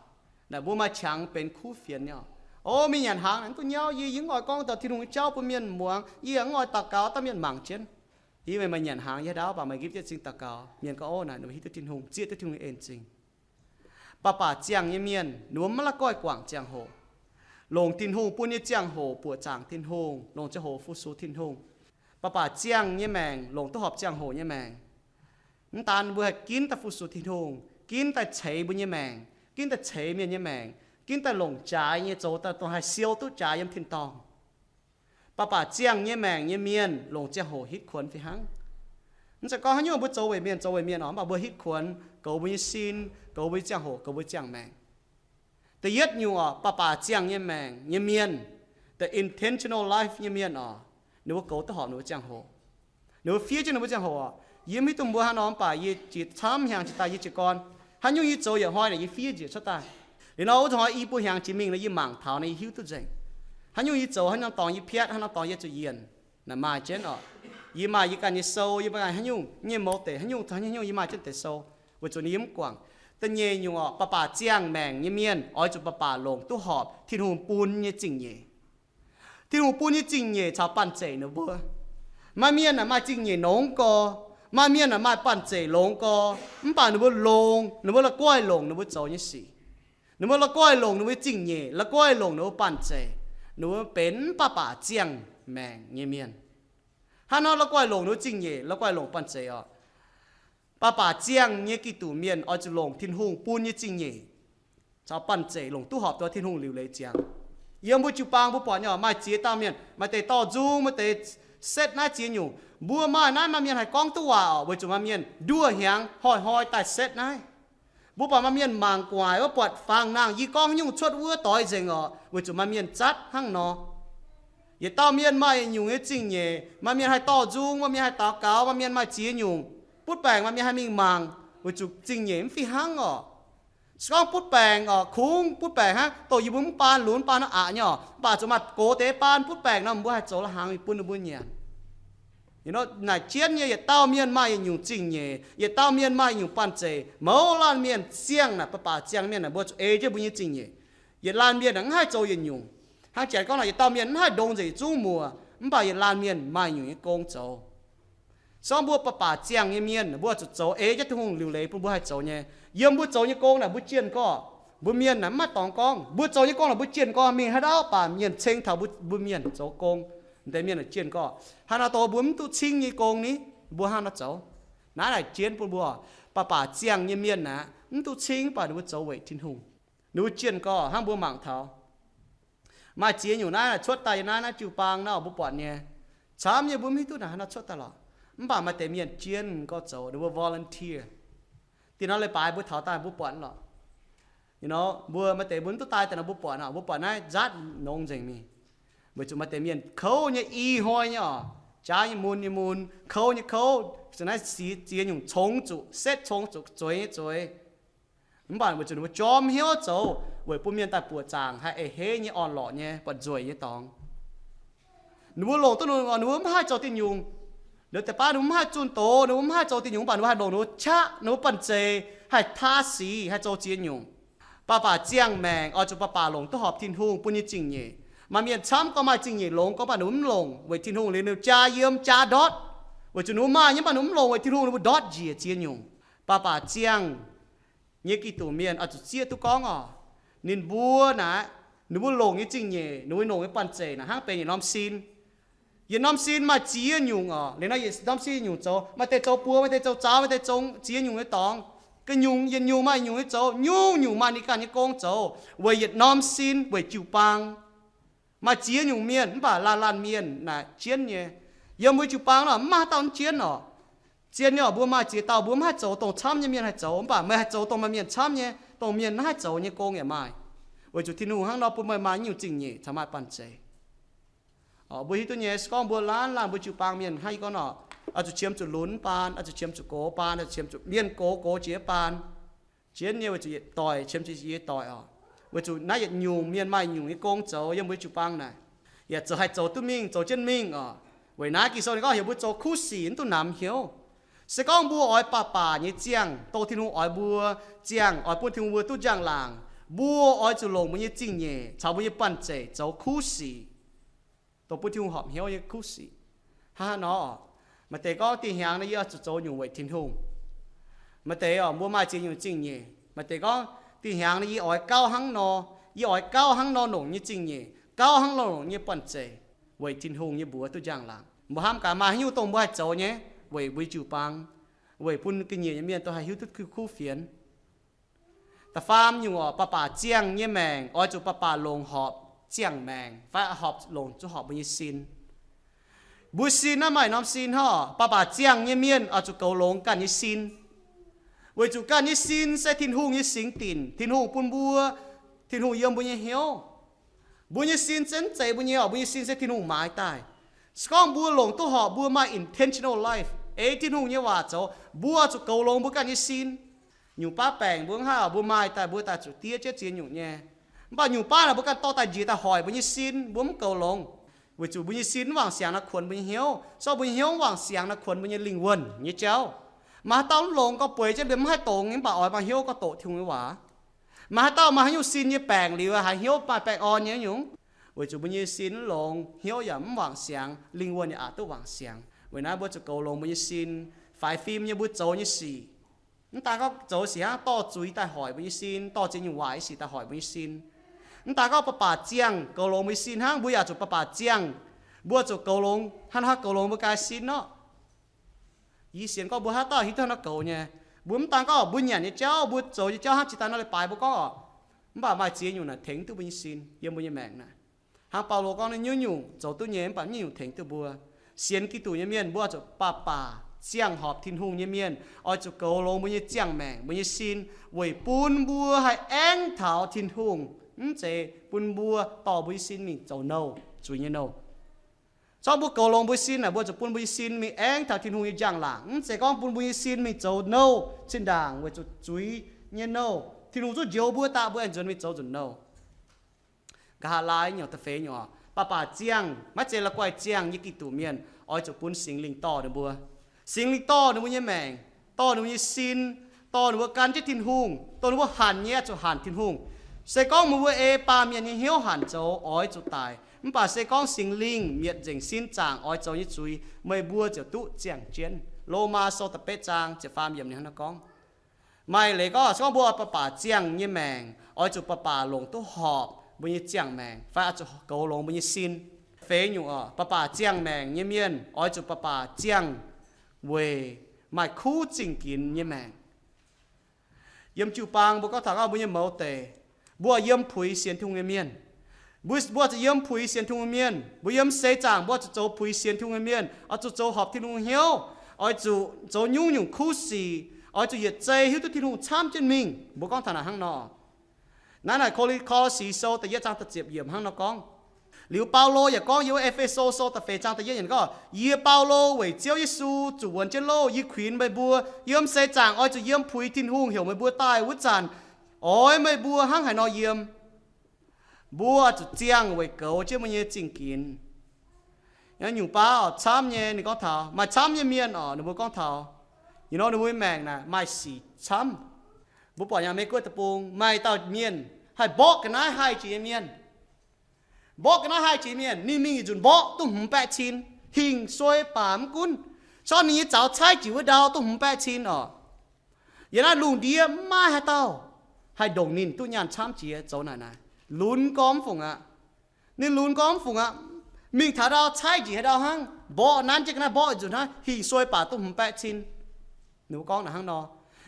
naaic mbuo maaih qangx benx kuv fienx nyei oc. O, mingh nyanc hnaangx naaic mv duqv nyauv, yie yie mv oix gorngv dauh Tin-Hungh nyei jauv bun mienh muangx, yie yaac mv oix daux gaux dauh mienh mangc jienv. Yie meih maaih nyanc hnaangx yie haaix ndau baac meih gipv jienv zingh daux gaux, mienh gorngv, o, naaic ninh mbuo hiuv duqv Tin-Hungh, zieqv duqv Tin-Hungh en zingh. Baac baac ziangh nyei mienh ninh mbuo maiv la'guaih guangc ziangh hoc, longc Tin-Hungh bun nyei ziangh hoc buoqc zaangc Tin-Hungh, longc ziangh hoc fu-sux Tin-Hungh. Baac baac ziangh nyei maengc, longc duqv horpc ziangh hoc nyei maengc, mv daan mbuo haih ginv daaih fu-sux Tin-Hungh, ginv daaih ceix mbuo nyei maengc, ginv daaih ceix mienh nyei maengc, ginv daaih longc jaaix nyei zoux daaih dongh haih siou duqv jaaix yiem tin-dorngh. Baac baac ziangh nyei maengc nyei mienh longc ziangh hoc hitv kuonx fih hnangv. Mv zeiz gorngv haaix nyungc mbuo zoux weic mienh, zoux weic mienh oc, mv baac mbuo hitv kuonx, goux mbuo nyei sin, goux mbuo nyei ziangh hoc, goux mbuo ziangh maengc. Da'yietv nyungc oc, baac baac ziangh nyei maengc nyei mienh, the intentional life nyei mienh oc, ninh mbuo goux duqv horpc ninh mbuo ziangh hoc. Ninh mbuo fiev jienv ninh mbuo ziangh hoc oc. Yie mv hiuv duqv mbuo haaix nor, mv baac yie jiex camv hnyangx jiex daaih yie jiez gorn. Haaix nyungc yie zoux yietc hnoi naaic yie fiev njiec cuotv daaih. Liuz nor wuov zanc hnoi i buo hnyangx jiex mingh nor yie mangc taux nor yie hiuv duqv nzengc. Haaix nyungc yie zoux, haaix norm dorngx yie piatv, haaix norm dorngx yie zuqc yienc, naaic maaih jienv oc. Yie maaih yie ganh nyei sou, yie maaih haaix nyungc nyei mouz deix, haaix nyungc, haaix nyungc yie maaih jienv deix sou, weic zuqc ninh yie mv guangc. Da'nyeic nyungc oc, baac baac ziangh maengc nyei mienh oix zuqc baac baac longc duqv horpc Tin-Hungh bun nyei zingh nyeic. Tin-Hungh bun nyei zingh nyeic caux banh zeic ninh mbuo. Maaih mienh naaic maaih zingh nyeic longx gau, maaih mienh naaic maaih banh zeic longx gau, mv baac ninh mbuo longx, ninh mbuo la'guaih longc ninh mbuo zoux nyei sic. Ninh mbuo la'guaih longc ninh mbuo zingh nyeic, la'guaih longc ninh mbuo banh zeic, ninh mbuo benx mv baac baac ziangh maengc nyei mienh. Hnangv nor la'guaih longc ninh mbuo zingh nyeic, la'guaih longc banh zeic oc. Baac baac ziangh nyei Giduc mienh oix zuqc longc Tin-Hungh bun nyei zingh nyeic caux banh zeic longc duqv horpc taux Tin-Hungh liuc leiz ziangx. Yiem mbuo jiu-baang mbuo buatc nyei oc, maaih ziex dauh mienh, maaih deix dorh nzung, maaih deix setv naaiv ziex nyungc. Mbuo maaih naaiv maaih mienh haih gorngv duqv waac oc, weic zuqc maaih mienh nduoh hnyangx hnoi-hnoi daaih setv naaiv. Mbuo buatc maaih mienh mangc gu'nguaaic wuov buatc fangx nangh, yie gorngv nyungc cuotv wuov doix nzengc oc, weic zuqc maaih mienh zatv hnangv nor. Yietc dauh mienh maaih yietc nyungc nyei zingh nyeic, maaih mienh haih dorh nzung, maaih mienh haih daux gaux, maaih mienh maaih ziex nyungc. Butv baengc maaih mienh haih mingh mangc, weic zuqc zingh nyeic mv fih hnangv oc. Se gorngv butv baengc oc, kungx butv baengc hnangv, dongh yie mbuo mv baan lunx baan aqc nyei oc, mv baac zuqc maaih gox deix baan butv baengc nor, mbuo haih zoux la'hnaangx mingh bun ninh mbuo nyanc. Naaic jienv nyei yietc dauh mienh maaih yietc nyungc zingh nyeic, yietc dauh mienh maaih yietc nyungc banh zeic. Mouz laanh mienh ziangh naaic, baac baac ziangh mienh naaic, mbuo zuqc ei jienv mbuo nyei zingh nyeic. Yietc laanh mienh naaic mv haih zoux yietc nyungc. Hnangv janx gorngv naaic, yietc dauh mienh mv haih ndongx nzengc yietc zungv muoc, mv baac yietc laanh mienh maaih nyungc nyei gong zoux. Se gorngv mbuo baac baac ziangh nyei mienh, mbuo zuqc zoux ei jienv Tin-Hungh liuc leiz bun mbuo haih zoux nyei. Yiem mbuo zoux nyei gong naaic mbuo jienh gorqv, mbuo mienh naaic mv maaih dorngx gorngv. Mbuo zoux nyei gong naaic mbuo jienh gorqv mingh haaix ndau baac mienh ceng taux mbuo, mbuo mienh zoux gong. Deix mienh jienh gorqv, haaix nor dongh mbuo mv duqv cingv nyei gong ni, mbuo hnangv nor zoux. Naaiv naaic jienv bun mbuo, baac baac ziangh nyei mienh aqv, mv duqv cingv baac ninh mbuo zoux weic Tin-Hungh. Ninh mbuo jienh gorqv hnangv mbuo mangc taux maaih ziex nyungc naaiv cuotv daaih yiem naaiv, naaiv jiu-baang naaiv mbuo buatc nyei. Camv nyei mbuo mv hiuv duqv naaic haaix nor cuotv daaih lorqc. Mv baac maaih deix mienh jienh gorqv zoux, ninh mbuo volunteer. Dinh hnoi leiz-baaix mbuo taux daaih mbuo buatc lorqc. Mbuo maaih deix mbuo mv duqv daaih daaih nor mbuo buatc, mbuo buatc naaiv nzaatv nongx nzengc mingh. Weic zuqc maaih deix mienh kouv nyei, i hnoi nyei oc, jaav nyei mun nyei mun, kouv nyei kouv, za'naaiv ziex nyungc congx zuqc setv, congx zuqc zueiz nyei zueiz. Mv baac weic zuqc ninh mbuo jorm hnyouv zoux weic bun mienh daaih buoqc zaangc haih eix heiv nyei, orn-lorqc nyei, buatc nzueic nyei dorngx. Ninh mbuo longc duqv ninh mbuo, ninh mbuo mv haih zoux diuh nyungc. Liuz deix baav ninh mbuo mv haih zunh doz, ninh mbuo mv haih zoux diuh nyungc, mv baac ninh mbuo haih longc ninh mbuo qaqv, ninh mbuo banh zeic haih taa sic, haih zoux ziex nyungc. Baac baac ziangh maengc oix zuqc baac baac longc duqv horpc Tin-Hungh bun nyei zingh nyeic. Maaih mienh camv gorngv maaih zingh nyeic longx gorngv, mv baac ninh mv longc weic Tin-Hungh, liuz ninh jaa yiem jaa ndortv, weic zuqc ninh mbuo maaih nyei, mv baac ninh mv longc weic Tin-Hungh, ninh mbuo ndortv njiec ziex nyungc. Baac baac ziangh nyei Giduc mienh oix zuqc zieqv duqv gorngv oc, ninh mbuo naaic, ninh mbuo longc nyei zingh nyeic, ninh mbuo longc nyei banh zeic naaic hnangv benx yietc norm sin. Yietc norm sin maaih ziex nyungc oc. Liuz nor yietc norm sin nyungc zoux, maaih deix zoux buoz, maaih deix zoux zaux, maaih deix zoux ziex nyungc nyei dorngx. Ga'nyungc yietc nyungc maaih nyungc nyei zoux, nyungc-nyungc maaih ninh ganh nyei gong zoux weic yietc norm sin, weic jiu-baang. Maaih ziex nyungc mienh, mv baac laanh laanh mienh naaic jienv nyei. Yiem mbuo jiu-baang nor mv maaih haaix dauh mv jienv oc. Zien nyei oc, mbuo maaih ziex dauh mbuo mv haih zoux dongh camv nyei mienh haih zoux, mv baac meih haih zoux dongh maaih mienh camv nyei, dongh mienh mv haih zoux nyei gong yaac maaih. Weic zuqc Tin-Hungh hnangv nor bun meih maaih nyungc zingh nyeic caux maaih banh zeic. Mbuo hiuv duqv nyei, se gorngv mbuo laanh laanh mbuo jiu-baang mienh hnangv yie gorngv nor, oix zuqc qiemx zuqc lunx baan, oix zuqc qiemx zuqc gox baan, oix zuqc qiemx zuqc mienh gox gox jiex baan. Jienv nyei weic zuqc yietc doic qiemx zuqc yietc doic oc. Weic zuqc naaiv yietc nyungc mienh maaih nyungc nyei gong zoux yiem mbuo jiu-baang naaic, yaac zoux haih zoux duqv mingh, zoux jienv mingh oc. Weic naaiv Ging-Sou ninh gorngv heuc mbuo zoux kuv sic mv duqv namx hnyouv. Se gorngv mbuo oix baac baac nyei ziangh, dongh Tin-Hungh oix mbuo ziangh, oix bun Tin-Hungh mbuo duqv njang-laangc, mbuo oix zuqc longc mbuo nyei zingh nyeic caux mbuo nyei banh zeic zoux kuv sic, dongh bun Tin-Hungh horpc hnyouv nyei kuv sic. Hnangv haaix nor? Maaih deix gorngv, dih hnyangx nor yie oix zuqc zoux nyungc weic Tin-Hungh. Maaih deix oc, mbuo maaih ziex nyungc zingh nyeic. Maaih deix gorngv, dih hnyangx nor yie oix gauh hnangv nor, yie oix gauh hnangv nor longc nyei zingh nyeic, gauh hnangv nor longc nyei banh zeic weic Tin-Hungh nyei mbuox duqv njang-laangc. Mbuo hnamv gaax maaih haaix nyungc dongh mbuo haih zoux nyei weic mbuo jiu-baang, weic bun ga'nyiec nyei mienh dongh haih hiuv duqv kuv fienx. Da'faam nyungc oc, baac baac ziangh nyei maengc oix zuqc baac baac longc horpc ziangh maengc fai horpc, longc zuqc horpc mbuo nyei sin. Mbuo sin naaiv maaih norm sin hnangv oc. Baac baac ziangh nyei mienh oix zuqc goux longx ganh nyei sin, weic zuqc ganh nyei sin se Tin-Hungh nyei singx dinc, Tin-Hungh bun mbuo, Tin-Hungh yiem mbuo nyei hnyouv. Mbuo nyei sin se mv zeiz mbuo nyei oc. Mbuo nyei sin se Tin-Hungh maaiz daaih. Se gorngv mbuo longc duqv horpc, mbuo maaih intentional life, ei Tin-Hungh nyei waac zoux, mbuo zuqc goux longx mbuo ganh nyei sin. Nyungc baav baengc mbuo mv haih, mbuo maaih daaih, mbuo daaih zuqc diev jienv ziex nyungc nyei. Mv baac nyungc baav naaic mbuo ganh dorh daaih njiec daaih hoic mbuo nyei sin, mbuo mv goux longx. Weic zuqc mbuo nyei sin mv wangc siangx naaic kuonx mbuo nyei hnyouv. Se gorngv mbuo nyei hnyouv mv wangc siangx naaic kuonx mbuo nyei lingh wuonh nyei jauv. Maaih haaix dauh mv longx gorngv bueix jienv liemh mv haih dongz, mv baac oix maaih hnyouv gorngv doqc Tin-Hungh nyei waac. Maaih haaix dauh maaih haaix nyungc sin nyei baengc liuz, haiz hnyouv maaih baengh orn nyei nyungc? Weic zuqc mbuo nyei sin mv longx, hnyouv yaac mv wangc siangx, lingh wuonh yaac aqc duqv wangc siangx. Weic naaiv mbuo zuqc goux longx mbuo nyei sin, faix fim nyei mbuo zoux nyei sic. Mv daan gorngv zoux sic hnangv, dorh zuiz daaih hoic mbuo nyei sin, dorh ziex nyungc waaic nyei sic daaih hoic mbuo nyei sin. Mv daan gorngv baac baac ziangh goux longx mbuo nyei sin hnangv, mbuo yaac zuqc baac baac ziangh. Mbuo zuqc goux longx, hnangv haaix goux longx mbuo ganh sin orqc. Yie sienx gorngv mbuo haaix dauh hiuv duqv hnangv nor goux nyei. Mbuo mv daan gorngv mbuo nyanc nyei jauv, mbuo zoux nyei jauv hnangv jiex daaih nor leiz-baaix mbuo gorngv orqc, mv baac maaih ziex nyungc naaic tengx duqv mbuo nyei sin yiem mbuo nyei maengc naaic. Hnangv Baulo gorngv, naaiv nyungc-nyungc zoux duqv nyei, mv baac nyungc-nyungc tengx duqv mbuo. Sienx Giduc nyei mienh, mbuo oix zuqc baac baac ziangh horpc Tin-Hungh nyei mienh, oix zuqc goux longx mbuo nyei ziangh maengc, mbuo nyei sin, weic bun mbuo haih aengv taux Tin-Hungh, mv zeiz bun mbuo dorh mbuo nyei sin mingh zoux nouh, zuiz nyei nouh. Se gorngv mbuo goux longx mbuo sin naaic, mbuo zuqc bun mbuo nyei sin mingh aengv taux Tin-Hungh nyei njang-laangc. Mv zeiz gorngv bun mbuo nyei sin mingh zoux nouh zinh ndaangc weic zuqc zuiz nyei nouh. Tin-Hungh zungv njoux mbuo daaih, mbuo aengx nzuonx mingh zoux nzunc nouh. Nqa'haav laai nyungc da'feix nyungc oc, baac baac ziangh, maiv zeiz la'guaih ziangh nyei Giduc mienh, oix zuqc bun Singx Lingh dorh ninh mbuo. Singx Lingh dorh ninh mbuo nyei maengc, dorh ninh mbuo nyei sin, dorh ninh mbuo gan jienv Tin-Hungh, dongh ninh mbuo hanc nyei oix zuqc hanc Tin-Hungh. Se gorngv meih mbuo ei baamh mienh nyei hnyouv hanc zoux, oix zuqc daic. Mv baac se gorngv Singx Lingh mietc nzengc sin zaangc oix zoux nyei zuiz, meih mbuo ziouc duqv ziangh jienv. Lomaa Sou da'betv zaang ziepc faam yiemc ninh hnangv naaiv gorngv. Maaih leiz gorngv, se gorngv mbuo baac baac ziangh nyei maengc, oix zuqc baac baac longc duqv horpc mbuo nyei ziangh maengc, fai oix zuqc goux longx mbuo nyei sin. Feix nyungc oc, baac baac ziangh maengc nyei mienh oix zuqc baac baac ziangh weic maaih kuv zingh ginx nyei maengc. Yiem jiu-baang mbuo gorngv taux gorngv mbuo nyei mouz deix, mbuo yiem puix sienx Tin-Hungh nyei mienh. Mbuo, mbuo zuqc yiem puix sienx Tin-Hungh nyei mienh. Mbuo yiem seix zaangc mbuo zuqc zoux puix sienx Tin-Hungh nyei mienh, oix zuqc zoux horpc Tin-Hungh hnyouv, oix zuqc zoux nyungc-nyungc kuv sic, oix zuqc yietc zei hiuv duqv Tin-Hungh camv jienv mingh. Mbuo gorngv taux naaic hnangv nor. Naaiv naaic Ko^li, Ko^lo^si Sou da'yietv zaang da'ziepc yiemc hnangv nor gorngv. Liuz Baulo yaac gorngv yiem E^fe^so Sou da'feix zaang da'yietv yiemc gorngv, yie Baulo weic Ziouv Yesu zuqc wuonx jienv loh, yie kuinx meih mbuo, yiem seix zaangc oix zuqc yiem puix Tin-Hungh heuc meih mbuo daaih wuov zanc, oix meih mbuo hnangv haaix nor yiem. Mbuo zuqc ziangh weic goux jienv mbuo nyei zingh ginx. Nyungc baav camv nyei ninh gorngv taux, maaih camv nyei mienh oc, ninh mbuo gorngv taux, you know, ninh mbuo maengc naaic maaih sic camv. Mbuo buatc yangh Mei-Guoqv deic-bung maaih dauh mienh haih mborqv ga'naaiv haih jiex nyei mienh. Mborqv ga'naaiv haih jiex mienh, ninh mingh yietc nzunc mborqv duqv hmz baeqv cin, hingh suei baac mv gunv, se gorngv ninh nyei zaux caaiv jiex wuov ndau duqv hmz baeqv cin oc, yiem naaiv lungh ndiev mv maaih haaix dauh haih ndongc ninh duqv nyaanh camv jiex zoux naaic naaic. Lunx gorngv mv fungc aqv. Ninh lunx gorngv mv fungc aqv. Mingh taux ndau caaiv njiec haaix ndau hnangv, mborqv nanv jienv ga'naaiv mborqv yietc nzunc hnangv, hingh suei baac duqv hmz baeqv cin. Ninh mbuo gorngv naaic hnangv nor.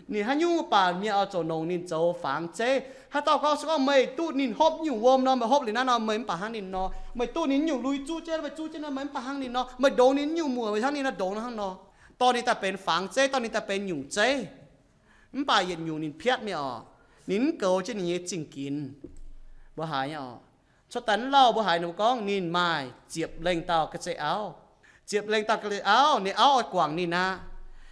Ninh haaix nyungc baac mienh oix zuqc longc ninh zoux fangx zeiv. Haaix dauh gorngv se gorngv meih duqv ninh hopv nyungc wuom nor, meih hopv liuz naaiv nor meih mv baac hnangv ninh nor. Meih duqv ninh nyungc lui zuqv jienv, meih zuqv jienv nor meih mv baac hnangv ninh nor. Meih ndongx ninh nyungc muoc, meih hnangv ninh nor ndongx nor hnangv nor. Dorh ninh daaih benx fangx zeiv, dorh ninh daaih benx nyungc zeiv. Mv baac yietc nyungc ninh piatv mingh oc. Ninh mv goux jienv ninh nyei zingh ginx. Mbuo haiz nyei oc. Cuotv daaih mv lauh mbuo haiz ninh mbuo gorngv ninh maaih ziepc lengh dauh ga'zeix auv. Ziepc lengh dauh ga'zeix auv, ninh auv oix guangc ninh aqv.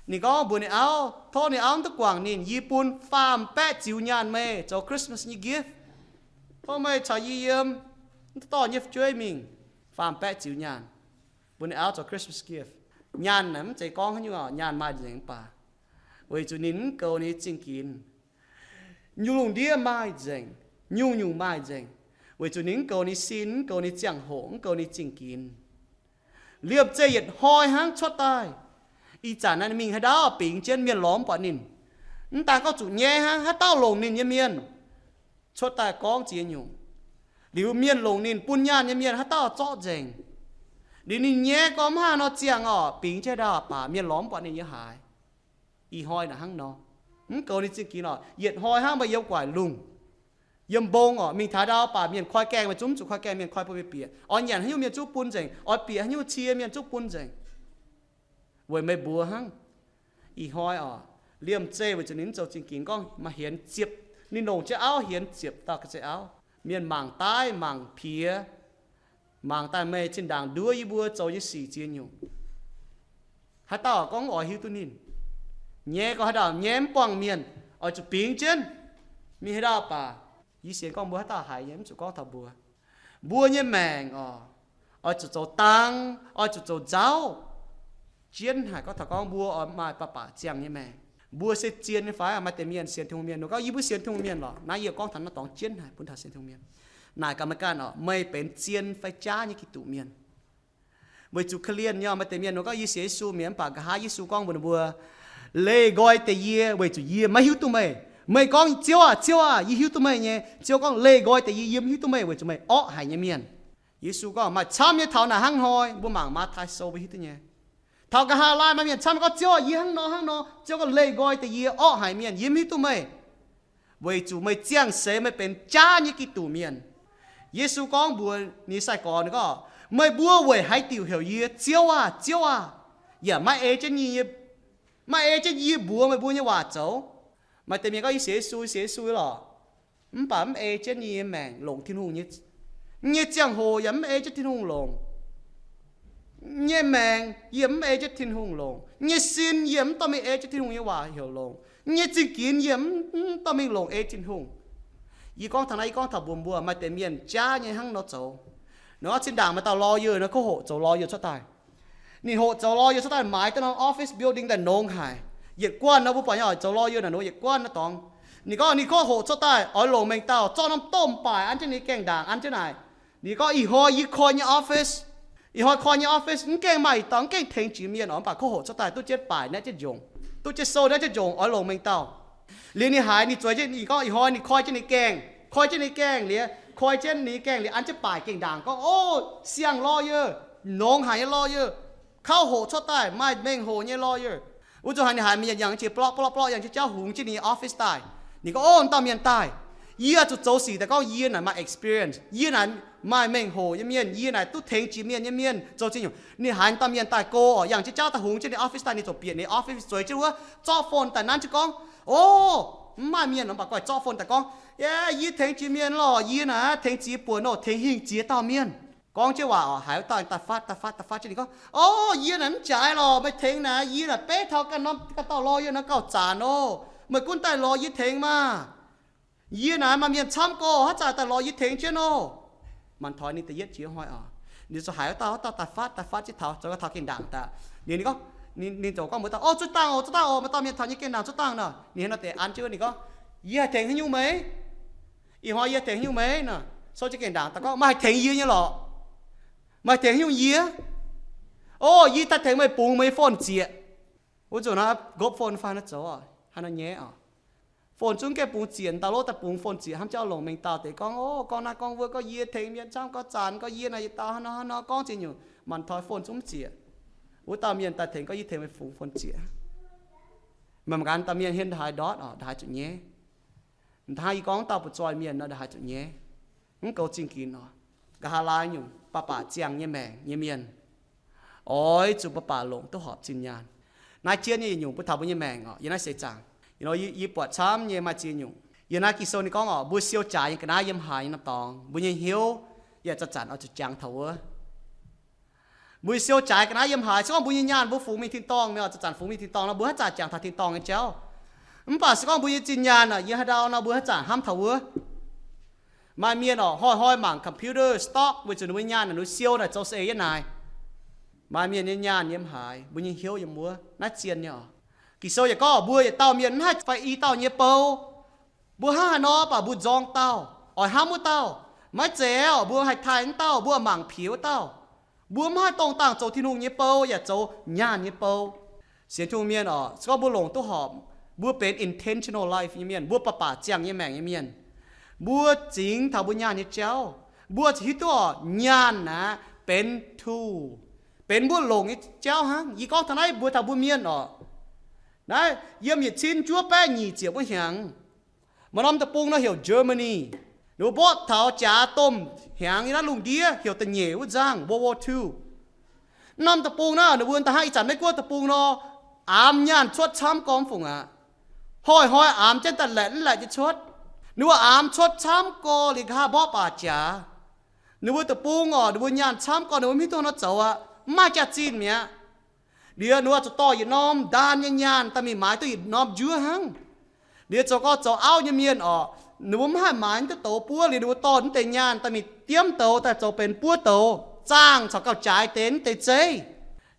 Ninh gorngv mbuox ninh auv, tov ninh auv mv duqv guangc ninh, yie bun faam baeqv ziux nyaanh meih zoux Christmas nyei gift. Tov meih caux yie yiem, mv dorh nyei fu'jueiv mingh, faam baeqv ziux nyaanh. Bun ninh auv zoux Christmas gift. Nyaanh naaic mv zeiz gorngv haaix nyungc, nyaanh maaih nzengc mv baac weic zuqc ninh mv goux ninh nyei zingh ginx. Nyungc-nyungc ndiev maaih nzengc, nyungc-nyungc maaih nzengc, weic zuqc ninh mv goux ninh sin, mv goux ninh ziangh hoc, mv goux ninh zingh ginx. Liemh zeih yietc hnoi hnangv cuotv daaih. Ih zanc naaiv ninh mingh haaix ndau bingx jienv, mienh lorz mv buatc ninh. Mv daan gorngv zuqc nyaiv hnangv, haaix dauh longc ninh nyei mienh cuotv daaih gorngv ziex nyungc. Liuz mienh longc ninh bun nyaanh nyei mienh haaix dauh zorqv nzengc. Liuz ninh nyaiv gorngv mv haih nor ziangh oc, bingx jienv ndau baac mienh lorz mv buatc ninh yiem haaix. Ih hnoi naaic hnangv nor, mv goux ninh zingh ginx oc. Yietc hnoi hnangv meih yiem gu'nguaaic lungh, yiem mbong oc, mingh taux ndau baac mienh koi gaengh meih zungv mv zuqc koi gaengh, mienh koi bun meih bieqc. Oix nyanc haaix nyungc mienh zungv bun nzengc, oix bieqc haaix nyungc cie mienh zungv bun nzengc. Weic meih mbuox hnangv. Ih hnoi oc, liemh zeih weic zuqc ninh mv zoux zingh ginx gorngv maaih hienx ziepc, ninh longc jienv auv hienx ziepc dauh ga'zeix auv. Mienh mangc daaih mangc piex, Mangc daaih meih zinh ndaangc nduov yie mbuo zoux nyei sic ziex nyungc. Haaix dauh gorngv oix hiuv duqv ninh, nyei gorngv haaix dauh nyei mv buangh mienh, oix zuqc bingx jienv. Mingh haaix dauh baac, yie sienx gorngv mbuo haaix dauh haiz nyei mv zuqc gorngv taux mbuo. Mbuo nyei maengc oc, oix zuqc zoux dang, oix zuqc zoux nzauv. Jienv haic gorngv taux gorngv mbuo oix maaih baac baac ziangh nyei maengc. Mbuo se zien nyei fai? Maaih deix mienh sienx Tin-Hungh mienh ninh gorngv, yie mbuo sienx Tin-Hungh mienh lorqc. Naaiv yie gorngv taux naaiv dorngx jienv haic bun taux sienx Tin-Hungh mienh. Naaic gaax meih ganh oc, meih benx zien fai jaav nyei Giduc mienh? Weic zuqc korv-lienh nyei. Maaih deix mienh ninh gorngv, yie sienx Yesu mienh mv baac nqa'haav Yesu gorngv mbuox ninh mbuo, leih nqoi deix yie weic zuqc yie maiv hiuv duqv meih. Meih gorngv, Ziouv aah, Ziouv aah, yie hiuv duqv meih nyei. Ziouv gorngv, leih nqoi deix yie, yie mv hiuv duqv meih weic zuqc meih orqv haic nyei mienh. Yesu gorngv maaih camv nyei taux naaic hnangv hnoi, mbuo mangc Matv^tai Sou mbuo hiuv duqv nyei. Taux nqa'haav laai maaih mienh camv gorngv, Ziouv aah, yie hnangv nor hnangv nor. Ziouv gorngv, leih nqoi deix yie, orqv haic mienh, yie mv hiuv duqv meih. Weic zuqc meih ziangh seix meih benx jaav nyei Giduc mienh. Yesu gorngv mbuox ninh sai-gorx ninh gorngv, meih mbuo weic haaix diuc heuc yie, Ziouv aah, Ziouv aah, yaac maiv ei jienv yie, maiv ei jienv yie mbuox meih mbuo nyei waac zoux? Maaih deix mienh gorngv, yie sienx Yesu, yie sienx Yesu lorqc, mv baac mv ei jienv yie nyei maengc longc Tin-Hungh nyei, nyei ziangh hoc yaac mv ei jienv Tin-Hungh longc. Nyei maengc yie mv ei jienv Tin-Hungh longc. Nyei sin yie mv dorh mingh ei jienv Tin-Hungh nyei waac heuc longc. Nyei zingh ginx yie mv dorh mingh longc ei Tin-Hungh. Yie gorngv taux naaiv, yie gorngv taux mbuox mbuo, maaih deix mienh jaav nyei hnangv nor zoux. Ninh gorngv zinh ndaangc maaih dauh lawyer nor, kov hoqc zoux lawyer cuotv daaih. Ninh hoqc zoux lawyer cuotv daaih maaiz daaih norm office building daaih nongx haic. Yietc guanh nor mbuo buatc nyei oc, zoux lawyer naaic nongx yietc guanh naaiv dorngx. Ninh gorngv ninh kov hoqc cuotv daaih oix longc mengh dauh zorqv norm domh baaic an jienv ninh gaengh ndaangc an jienv naaic. Ninh gorngv ih hnoi yie koi nyei office, ih hnoi koi nyei office mv gaengh maaih ih dauh mv gaengh tengx jiex mienh oc, mv baac kov hoqc cuotv daaih duqv jienv baaic naaiv jienv njongc, duqv jienv sou naaiv jienv njongc oix longc mengh dauh. Liuz ninh haiz ninh zueiz jienv, ninh gorngv ih hnoi ninh koi jienv ninh gaengh, koi jienv ninh gaengh liuz, koi jienv ninh gaengh liuz an jienv baaic gaengh ndaangc gorngv, o, siang-lawyer, nongx haic nyei lawyer, kov hoqc cuotv daaih maaih mengh hoc nyei lawyer. Wuov zanc haiz ninh haiz mienh yangh jiex blorqv blorqv blorqv yangh jiex jauv hungx jienv ninh nyei office daaih. Ninh gorngv, o, dauh mienh daaih, yie zuqc zoux sic daaih gorngv yie naaic maaih experience, yie naaic maaih mengh hoc nyei mienh, yie naaic duqv tengx jiex mienh nyei mienh zoux zingh nyungc. Ninh haiz dauh mienh daaih go oc, yangh jiex jauv daaih hungx jienv ninh office daaih, ninh ziouc bieqc ninh office zueiz jienv wuov, zorqv phone daaih nanv jienv gorngv, o, mv maaih mienh nor, mv baac guaih zorqv phone daaih gorngv, yie tengx jiex mienh lorqc, yie naaic tengx ziex buonc oc, tengx hingh ziex dauh mienh. Gorngv jienv waac oc, haiz wuov dauh daaih fatv daaih fatv daaih fatv jienv ninh gorngv, o, yie naaic mv jaaix lorqc, meih tengx naaic yie naaic beiv taux ganh norm ganh dauh lawyer naaiv gauh zanc oc. Meih gunv daaih lorz yie tengx maah. Yie naaic maaih mienh camv gorx haaix zanc daaih lorz yie tengx jienv oc. Manc toix ninh da'yietv jiex hnoi oc, ninh ziouc haiz wuov dauh, wuov dauh daaih fatv daaih fatv jienv taux, zoux gau taux gaengh ndaangc daaih. Ninh, ninh gorngv, ninh, ninh ziouc gorngv mbuox dauh, o, zuov dangh oc, zuov dangh oc, maaih dauh mienh taux nyei gaengh ndaangc, zuov dangh nor. Ninh haaix nor deix an jienv wuov, ninh gorngv, yie haih tengx haaix nyungc meih? Ih hnoi yie haih tengx haaix nyungc meih nor? Sou jienv gaengh ndaangc daaih gorngv, meih haih tengx yie nyei lorqc. Meih haih tengx haaix nyungc yie? O, yie haih tengx meih bungx meih nyei phone zieqc. Wuov zanc naaiv gopv phone fai naaiv zoux, haaix nor nyaiv oc. Phone zungv gaengh bungx zieqc, dauh lov daaih bungx phone zieqc, hnamv jauv longc mengh dauh deix gorngv, o, gorngv naaiv gorngv wuov, gorngv yie tengx mienh camv gorx zanc, gorngv yie naaic yietc dauh haaix nor haaix nor gorngv zingh nyungc, manc toix phone zungv mv zieqc. Wuov dauh mienh daaih tengx gorngv yie tengx meih bungx phone zieqc. Meih mangc gaax, dauh mienh hien ndongc haaix ndortv oc, ndongc haaix zuqc nyaiv. Hnangv yie gorngv dauh butv-zoih mienh nor, ndongc haaix zuqc nyaiv. Mv goux zingh ginx oc. Nqa'haav laai nyungc baac baac ziangh nyei maengc nyei mienh oix zuqc baac baac longc duqv horpc zinh nyaanh. Naaiv jienv nyei yietc nyungc bun taux mbuo nyei maengc oc. Yiem naaiv seix zaangc, yie, yie buatc camv nyei maaih ziex nyungc. Yiem naaiv Ging-Sou ninh gorngv oc, mbuo siou jaaix nyei ga'naaiv yiem haaix nyei norm dorngx, mbuo nyei hnyouv yaac zanc-zanc oix zuqc jangx taux wuov. Mbuo siou jaaix ga'naaiv yiem haaix, se gorngv mbuo nyei nyaanh mbuo fungx mingh tin-dorngh mi'aqv, zanc-zanc fungx mingh tin-dorngh nor, mbuo haaix zanc jangx taux tin-dorngh nyei jauv. Mv baac se gorngv mbuo nyei zinh nyaanh aeqv, yiem haaix ndau nor mbuo haaix zanc hnamv taux wuov. Maaih mienh oc, hnoi-hnoi mangc computer stock weic zuqc ninh mbuo nyaanh naaic, ninh siou naaic zoux saeng-eix yiem naaic. Maaih mienh nyei nyaanh yiem haaix, mbuo nyei hnyouv yiem wuov. Naaiv zien nyei oc. Ging-Sou yaac gorngv mbuo yietc dauh mienh mv haih fai i dauh nyei bou. Mbuo hnangv haaix nor baac mbuo nzorng dauh, oix hnamv wuov dauh. Maiv zeiz oc, mbuo haih taaih wuov dauh, mbuo mangc piex wuov dauh. Mbuo mv haih dongh dangh zoux Tin-Hungh nyei bou yaac zoux nyaanh nyei bou. Sienx Tin-Hungh mienh oc, se gorngv mbuo longc duqv horpc, mbuo benx intentional life nyei mienh, mbuo baac baac ziangh nyei maengc nyei mienh, mbuo zingx taux mbuo nyaanh nyei jauv. Mbuo zuqc hiuv duqv oc, nyaanh aeqv, benx tool, benx mbuo longc nyei jauv hnangv. Yie gorngv taux naaiv mbuox taux mbuo mienh oc, naaiv yiem yietc cin juov baeqv nyic ziepc wuov hnyangx, maaih norm deic-bung nor heuc Germany. Ninh mbuo mborqv taux jaax domh hnyangx nyei naaiv lungh ndiev heuc da'nyeic wuov nzangv, World War Two. Norm deic-bung naaiv ninh mbuo da'hnangv ih zanc Meiv-Guoqv deic-bung nor, aamx nyaanh cuotv camv gormx fungc aqv. Hnoi-hnoi aamx jienv daaih laetc mv laetc nyei cuotv. Ninh mbuo aamx cuotv camv gorx liuz nqa'haav mborqv baac jaax. Ninh mbuo deic-bung oc, ninh mbuo nyaanh camv gorngv ninh mbuo mv hiuv duqv nor zoux aqv, mv maaih jaax-zinh mi'aqv. Liuz ninh mbuo zuqc dorh yietc norm ndaam nyei nyaanh daaih mingh maaiz duqv yietc norm njuov hnangv. Liuz zoux gorx zoux auv nyei mienh oc, ninh mbuo mv haih maaiz duqv douz buov, liuz ninh mbuo dorh naaiv deix nyaanh daaih mingh diemv douz daaih zoux benx buov douz, zaangh caux gauh jaaix deix naaiv deix zeiv.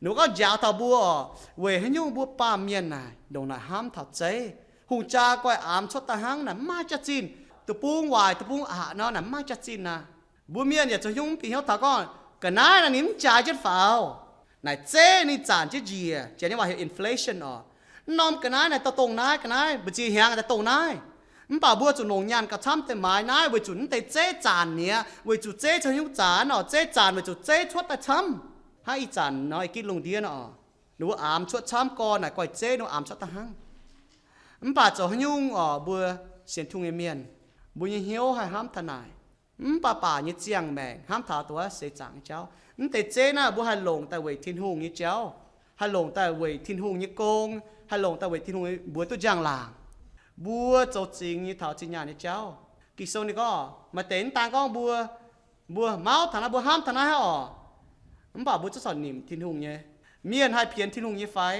Ninh mbuo gorngv njaaux taux mbuo oc, weic haaix nyungc mbuo baamh mienh naaic ndongc naaic hnamv taux zeiv. Hungh jaa guaih aamx cuotv daaih hnangv naaic mv maaih jaax-zinh. Deic-bung waaic deic-bung aqc nor naaic mv maaih jaax-zinh aqv. Mbuo mienh yaac zoux haaix nyungc mv bieqc hnyouv taux gorngv ga'naaiv naaic ninh mv jaaix jienv faaux. Naaic zeiv ninh zanc jienv njiec, janx nyei waac heuc inflation oc. Mv norm ga'naaiv naaic daaih dongh naaiv, ga'naaiv mbu'ziex hnyangx daaih dongh naaiv. Mv baac mbuo zuqc longc nyaanh gauh camv deix maaiz naaiv weic zuqc naaiv deix zeiv zanc mi'aqv, weic zuqc zeiv zoux haaix nyungc zanc oc, zeiv zanc weic zuqc zeiv cuotv daaih camv. Hnangv ih zanc nor, ih gitv lungh ndiev nor, ninh mbuo aamx cuotv camv gorx naaic guaih zeiv ninh mbuo aamx cuotv daaih hnangv. Mv baac zoux haaix nyungc oc, mbuo sienx Tin-Hungh nyei mienh, mbuo nyei hnyouv haih hnamv taux naaic. Mv baac baac nyei ziangh maengc hnamv taux duqv seix zaangc nyei jauv. Mv deix zeiv naaiv mbuo haih longc daaih weic Tin-Hungh nyei jauv, haih longc daaih weic Tin-Hungh nyei gong, haih longc daaih weic Tin-Hungh mbuox duqv njang-laangc. Mbuo zoux zingx nyei taux zinh nyaanh nyei jauv. Ging-Sou ninh gorngv maaih deix mv daan gorngv mbuo, mbuo mauv taux naaiv, mbuo hnamv taux naaiv hnangv oc, mv baac mbuo zungv corc nimc Tin-Hungh nyei. Mienh haih pienx Tin-Hungh nyei fai?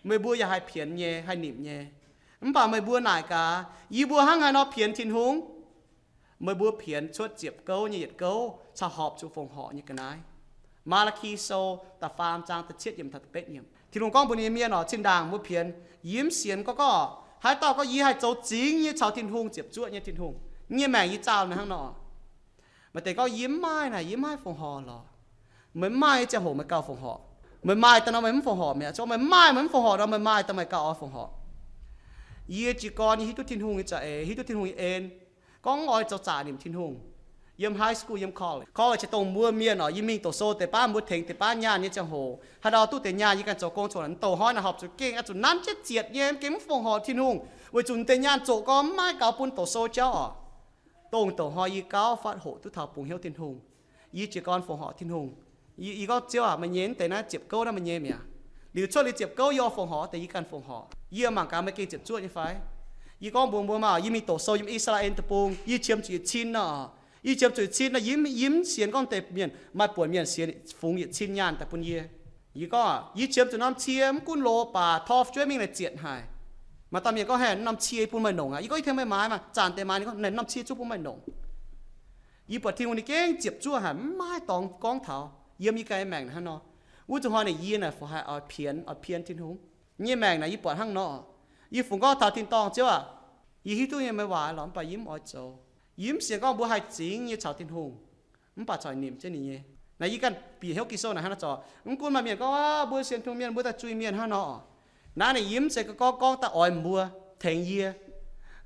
Meih mbuo yaac haih pienx nyei, haih nimc nyei. Mv baac meih mbuo naaic gaax, yie mbuo hnangv haaix nor pienx Tin-Hungh? Meih mbuo pienx cuotv ziepc gouv nyei yietc gouv caux horpc zuqc fongc horc nyei ga'naaiv. Maa^laa^ki Sou da'faam zaang da'cietv yiemc taux da'betv yiemc, Tin-Hungh gorngv mbuox ninh nyei mienh oc, zinh ndaangc mbuo pienx, yie mv sienx gorngv, gorngv haaix dauh gorngv yie haih zoux zingx nyei caux Tin-Hungh, ziepc zuoqv nyei Tin-Hungh, nyei maengc yie zaah meih hnangv nor. Maaih deix gorngv yie mv maaih naaic, yie mv maaih fongc horc lorqc. Meih mv maaih nyei ziangh hoc meih gauh fongc horc. Meih maaih daaih nor meih mv fongc horc mi'aqv. Meih mv maaih, meih mv fongc horc nor meih maaih daaih meih gauh oix fongc horc. Yie jiez gorn yie hiuv duqv Tin-Hungh nyei za'eix, hiuv duqv Tin-Hungh nyei en, gorngv oix zoux zaqc nimc Tin-Hungh. Yiem high school, yiem college, college dongh mbuo mienh oc, yie mingh doqc sou deix baav, mbuo tengx deix baav nyaanh nyei ziangh hoc, haaix ndau duqv deix nyaanh yie ganh zoux gong, corc naaic douc hnoi naaic horpc zuqc gengh oix zuqc nanv jienv zietc nyei, gengh mv fongc horc Tin-Hungh, weic zuqc deix nyaanh zoqc gorn mv maaih gaux bun doqc sou jauv oc. Dongh douc hnoi yie gauh fatv hoqc duqv taux bungx hnyouv Tin-Hungh. Yie jiez gorn fongc horc Tin-Hungh. Yie, yie gorngv, Ziouv aac, meih nyei mv deix naaiv ziepc gouv naaiv meih nyei mi'aqv. Liuz cuotv liuz ziepc gouv yie oix fongc horc deix yie ganh fongc horc. Yie mangc gaax meih gengh ziepc zuoqv nyei fai? Yie gorngv mbuox mbuo maah, yie mingh doqc sou yiem I^saa^laa^en Deic-Bung, yie qiemx zuqc yietc cin nor. Yie qiemx zuqc yietc cin nor, yie mv, yie mv sienx gorngv deix mienh maaih buonc mienh sienx fungx yietc cin nyaanh daaih bun yie. Yie gorngv, yie qiemx zuqc norm cie mv gunv loz baac torv jueiv mingh naaic zietc haic. Maaih dauh mienh gorngv, Heh, norm cie yie bun meih nongc aqv. Yie gorngv, Yie tengx meih maaiz maah, zanc deix maaiz. Ninh gorngv, Naaiv norm cie zungv bun meih nongc. Yie buatc Tin-Hungh ninh gengh ziepc zuoqv haic, mv maaih dorngx gorngv taux yiem yie ganh nyei maengc hnangv nor. Wuov zuqc hnoi naaic yie naaic fungc haih oix pienx, oix pien Tin-Hungh. Yie nyei maengc naaic yie buatc hnangv nor. Yie fungc gorngv taux tin-dorngh, Ziouv aac, yie hiuv duqv nyei meih waac lorqc, mv baac yie mv oix zoux. Yie mv sienx gorngv mbuo haih zingx nyei caux Tin-Hungh, mv baac corc nimc jienv ninh nyei. Naaiv yie ganh bieqc hnyouv Ging-Sou naaic hnangv naaiv zorc. Mv gunv maaih mienh gorngv, Aav, mbuo sienx Tin-Hungh mienh mbuo daaih zuiz-mienh hnangv nor. Naaiv ninh yie mv zeiz gorngv, gorngv daaih oix mbuo, tengx yie.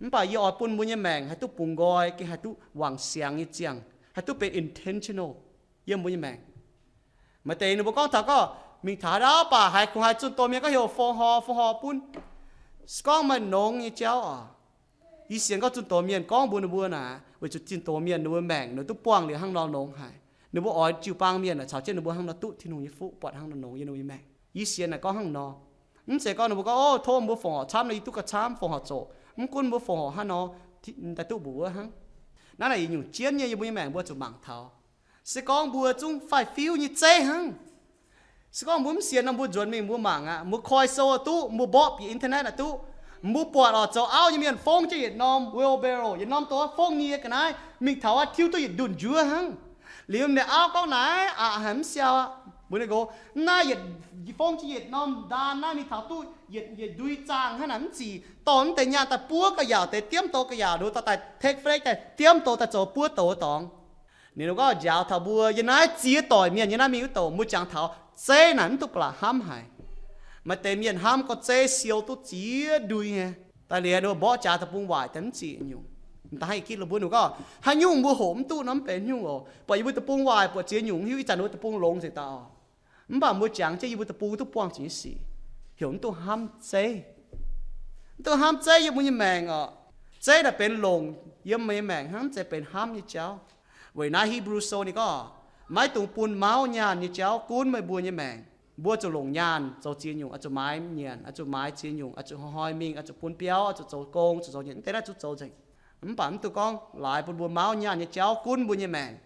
Mv baac yie oix bun mbuo nyei maengc haih duqv bungx nqoi, gengh haih duqv wangc siangx nyei ziangh, haih duqv benx intentional yiem mbuo nyei maengc. Maaih deix ninh mbuo gorngv taux gorngv mingh taux haaix ndau baac haiz kungx haiz zunh doz mienh gorngv heuc fongc horc, fongc horc bun. Se gorngv maaih nongx nyei jauv oc, yie sienx gorngv zunh doz mienh gorngv mbuox ninh mbuo naaic, weic zuqc zunh doz mienh ninh mbuo maengc ninh duqv buangh liuz hnangv nor nongx haic. Ninh mbuo oix jiu-baang mienh naaic caux jienv ninh mbuo hnangv nor duqv Tin-Hungh nyei fuqv, buatc hnangv nor nongx yiem ninh mbuo nyei maengc. Yie sienx naaic gorngv hnangv nor. Mv zeiz gorngv ninh mbuo gorngv, O, tov mbuo fongc horc camv nor, yie duqv gauh camv, fongc horc zoqc. Mv gunv mbuo fongc horc haaix nor, daaih duqv mbuox wuov hnangv. Naaiv naaic yietc nyungc jienv nyei yiem mbuo nyei maengc mbuo zuqc mangc taux. Se gorngv mbuo zungv faix-fiuv nyei zeiv hnangv. Se gorngv mbuo mv sienx nor, mbuo nzuonx mingh mbuo mangc aqv. Mbuo koi sou aqv duqv, mbuo mborqv bieqc internet aqv duqv, mbuo buatc oc, zoux auv nyei mienh fongv jienv yietc norm wheelbarrow, yietc norm douz fongv nie ga'naaiv, mingh taux aqv tiuv duqv yietc ndunh njuov hnangv. Liuz ninh auv gorngv naaiv aqc haic mv siau aqv. Mbuox ninh nqox, Naaiv yietc, fongv jienv yietc norm ndaan naaiv mingh taux duqv yietc, yietc ndui zaangh hnangv naaic mv zic, dorh mv deix nyaanh daaih buov gauh yaauc deix diemv douz gauh yaauc, nduov daaih take flag daaih diemv douz daaih zoux buov douz dorngx. Ninh gorngv njaaux taux mbuo yiem naaiv ziex doic mienh nyei naaiv mingh wuov douc, mbuo jangx taux zeiv naaic mv duqv ba'laqc hnamv haic. Maaih deix mienh hnamv gorngv zeiv siou duqv ziex ndui nyei, daaih liuz ninh mbuo mborqv jaax deic-bung waaic daaih mv zic nyungc. M'daaih hnangv i gitv lo mbuo ninh gorngv, haaix nyungc mbuo hoqc mv duqv nor mv benx nyungc oc. Buatc yie mbuo deic-bung waaic buatc ziex nyungc, mv hiuv ih zanc ninh mbuo deic-bung longx nzengc daaih oc. Mv baac mbuo jangx jienv yie mbuo deic-bung duqv buangh zuqc nyei sic, heuc mv duqv hnamv zeiv. Mv duqv hnamv zeiv yiem mbuo nyei maengc oc. Zeiv naaic benx longc yiem meih nyei maengc hnangv, mv zeiz benx hnamv nyei jauv. Weic naaiv Hipv^lu Sou ninh gorngv, maiv dungx bun mauv nyaanh nyei jauv gunv meih mbuo nyei maengc. Mbuo zuqc longc nyaanh zoux ziex nyungc, oix zuqc maaiz nyanc, oix zuqc maaiz ziex nyungc, oix zuqc hnoi-hnoi mingh, oix zuqv bun biauv, oix zuqc zoux gong, zuqc zoux nyanc, mv deix naaiv zuqv zoux nzengc. Mv baac mv dungx gorngv laaix bun mbuo mauv nyaanh nyei jauv gunv mbuo nyei maengc.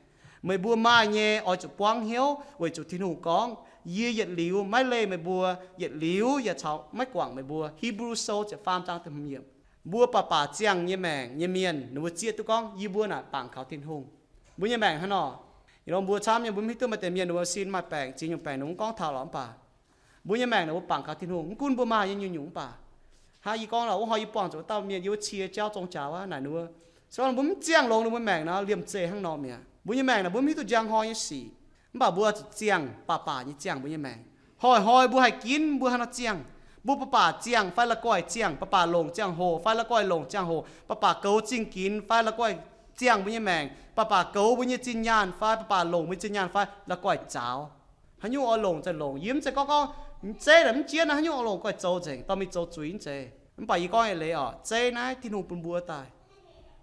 Meih mbuo maaih nyei oix zuqc buangv hnyouv weic zuqc Tin-Hungh gorngv, yie yietc liuz maiv leih meih mbuo, yietc liuz yaac caux maiv guangc meih mbuo. Hipv^lu Sou ziepc faam zaang da'hmz yiemc. Mbuo baac baac ziangh nyei maengc nyei mienh ninh mbuo zieqv duqv gorngv yie mbuo naaic bangc kaux Tin-Hungh. Mbuo nyei maengc hnangv nor, ih hnoi mbuo camv nyei mbuo mv hiuv duqv maaih deix mienh ninh mbuo sin maaih baengc, ziex nyungc baengc ninh mbuo mv gorngv taux lorqc mv baac mbuo nyei maengc naaic mbuo bangc kaux Tin-Hungh. Mv gunv mbuo maaih nyei nyungc-nyungc mv baac, hnangv yie gorngv lorqc, wuov hnoi yie buangh zuqc dauh mienh yie wuov cie jauv zong jaax wuov naaic ninh mbuo, se gorngv mbuo mv ziangh longx ninh mbuo maengc nor, liemh zeih hnangv nor mi'aqv. Mbuo nyei maengc naaic mbuo mv hiuv duqv njang hnoi nyei sic, mv baac mbuo zuqc ziangh baac baac nyei ziangh mbuo nyei maengc. Hnoi-hnoi mbuo haih ginv mbuo hnangv nor ziangh. Mbuo baac baac ziangh fai la'guaih ziangh, baac baac longc ziangh hoc fai la'guaih longc ziangh hoc, baac baac goux zingh ginx fai la'guaih ziangh mbuo nyei maengc, baac baac goux mbuo nyei zinh nyaanh fai baac baac longc mbuo zinh nyaanh fai la'guaih zaaux. Haaix nyungc oix longc za'gengh longc. Yie mv zeiz gorngv gorngv zeiv naaic mv jienv, haaix nyungc oix longc guaih zoux nzengc, dorh mingh zoux zuiz mv zeiz. Mv baac yie gorngv eix leiz oc, zeiv naaiv Tin-Hungh bun mbuo daaih,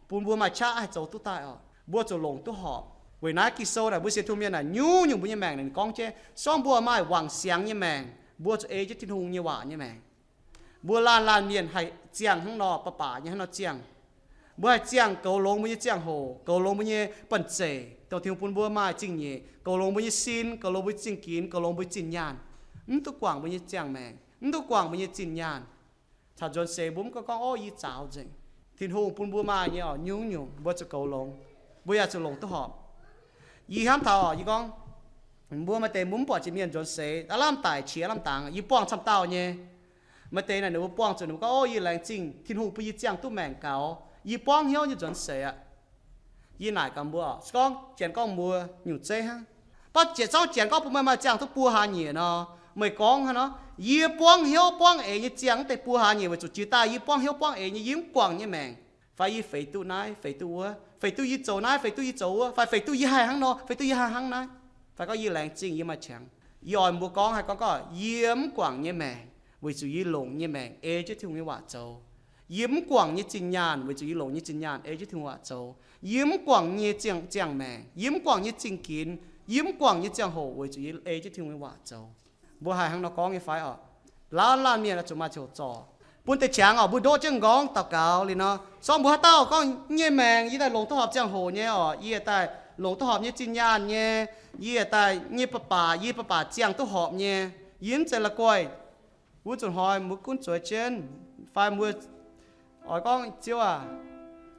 bun mbuo maaih qaqv haih zoux duqv daaih oc. Mbuo zuqc longc duqv horpc. Weic naaiv Ging-Sou naaic mbuo sienx Tin-Hungh mienh naaic nyungc-nyungc mbuo nyei maengc ninh gorngv jienv, se gorngv mbuo maaih wangc siangx nyei maengc, mbuo zuqc ei jienv Tin-Hungh nyei waac nyei maengc. Mbuo laanh laanh mienh haih ziangh hnangv nor, baac baac nyei hnangv nor ziangh. Mbuo haih ziangh goux longx mbuo nyei ziangh hoc, goux longx mbuo nyei banh zeic, dongh Tin-Hungh bun mbuo maaih zingh nyeic, goux longx mbuo nyei sin, goux longx mbuo nyei zingh ginx, goux longx mbuo nyei zinh nyaanh, mv duqv guangc mbuo nyei ziangh maengc, mv duqv guangc mbuo nyei zinh nyaanh. Caux nzuonx seix mbuo mv gorngv gorngv, ov, yie zaaux nzengc. Tin-Hungh bun mbuo maaih nyei oc, nyungc-nyungc mbuo zuqc goux longx, mbuo yaac zuqc longc duqv horpc. Yie hnamv taux oc, yie gorngv, mbuo maaih deix mbuo mv buatc jiex mienh nzuonx seix, aav lamh daic qiex aav lamh dangx, yie buangh camv dauh nyei. Maaih deix naaic ninh mbuo buangh zuqc ninh mbuo gorngv, ov, yie laengz zingh Tin-Hungh bun yie ziangh duqv maengc gaux, yie buangv hnyouv nyei nzuonx seix aqv. Yie naaic gaax mbuo oc, se gorngv janx gorngv mbuo nyungc zeiv hnangv. Mv baac jiex zorngv janx gorngv bun meih maaih ziangh duqv buo hlaax nyieqc nor, meih gorngv hnangv nor, yie buangv hnyouv buangv eix nyei ziangh wuov deix buo hlaax nyieqc weic zuqc jiex daaih yie buangv hnyouv buangv eix nyei, yie mv guangc nyei maengc, fai yie feix duqv naaiv, feix duqv wuov, feix duqv yie zoux naaiv, feix duqv yie zoux wuov, fai feix duqv yie haih hnangv nor, feix duqv yie haih hnangv naaiv, fai gorngv yie laengz zingh yie maaih qangx. Yie oix mbuo gorngv, haih gorngv gorngv, yie mv guangc nyei maengc weic zuqc yie longc nyei maengc ei jienv Tin-Hungh nyei waac zoux. Yie mv guangc nyei zinh nyaanh weic zuqc yie longc nyei zinh nyaanh ei jienv Tin-Hungh waac zoux. Yie mv guangc nyei ziangh, ziangh maengc, yie mv guangc nyei zingh ginx, yie mv guangc nyei ziangh hoc weic zuqc yie ei jienv Tin-Hungh nyei waac zoux. Mbuo haih hnangv nor gorngv nyei fai oc? Laanh laanh mienh oix zuqc maaih ziangh hoc zorc, bun deix qangx oc, mbuo ndoqv jienv m'nqorngv daux gaux liuz nor, se gorngv mbuo haaix dauh gorngv, nyei maengc yie daaih longc duqv horpc ziangh hoc nyei oc, yie daaih longc duqv horpc nyei zinh nyaanh nyei, yie daaih nyei baac baac, yie baac baac ziangh duqv horpc nyei, yie mv zeiz la'guaih. Wuov nzunc hnoi mbuo gunv zueiz jienv, fai mbuo oix gorngv, Ziouv aac,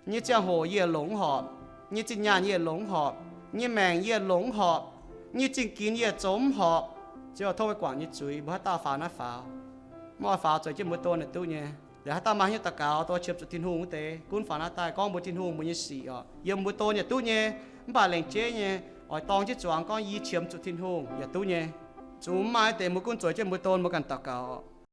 nyei ziangh hoc yie longc mv horpc, nyei zinh nyaanh yie longc mv horpc, nyei maengc yie longc mv horpc, nyei zingh ginx yie zoux mv horpc. Ziouv tov meih guangc nyei zuiz, mbuo haaix dauh faaux naaiv faaux. Mv oix faaux zueiz jienv mbuo don yaac duqv nyei. Liuz haaix dauh maaih haaix nyungc daux gaux, dongh qiemx zuqc Tin-Hungh wuov deix, gunv faaux naaiv daaih gorngv mbuox Tin-Hungh mbuo nyei sic oc. Yiem mbuo don yaac duqv nyei, mv baac lengc jeiv nyei, oix dorng jienv zuangx gorngv yie qiemx zuqc Tin-Hungh yaac duqv nyei. Zuqc mv maaih deix mbuo gunv zueiz jienv mbuo don mbuo ganh daux gaux oc.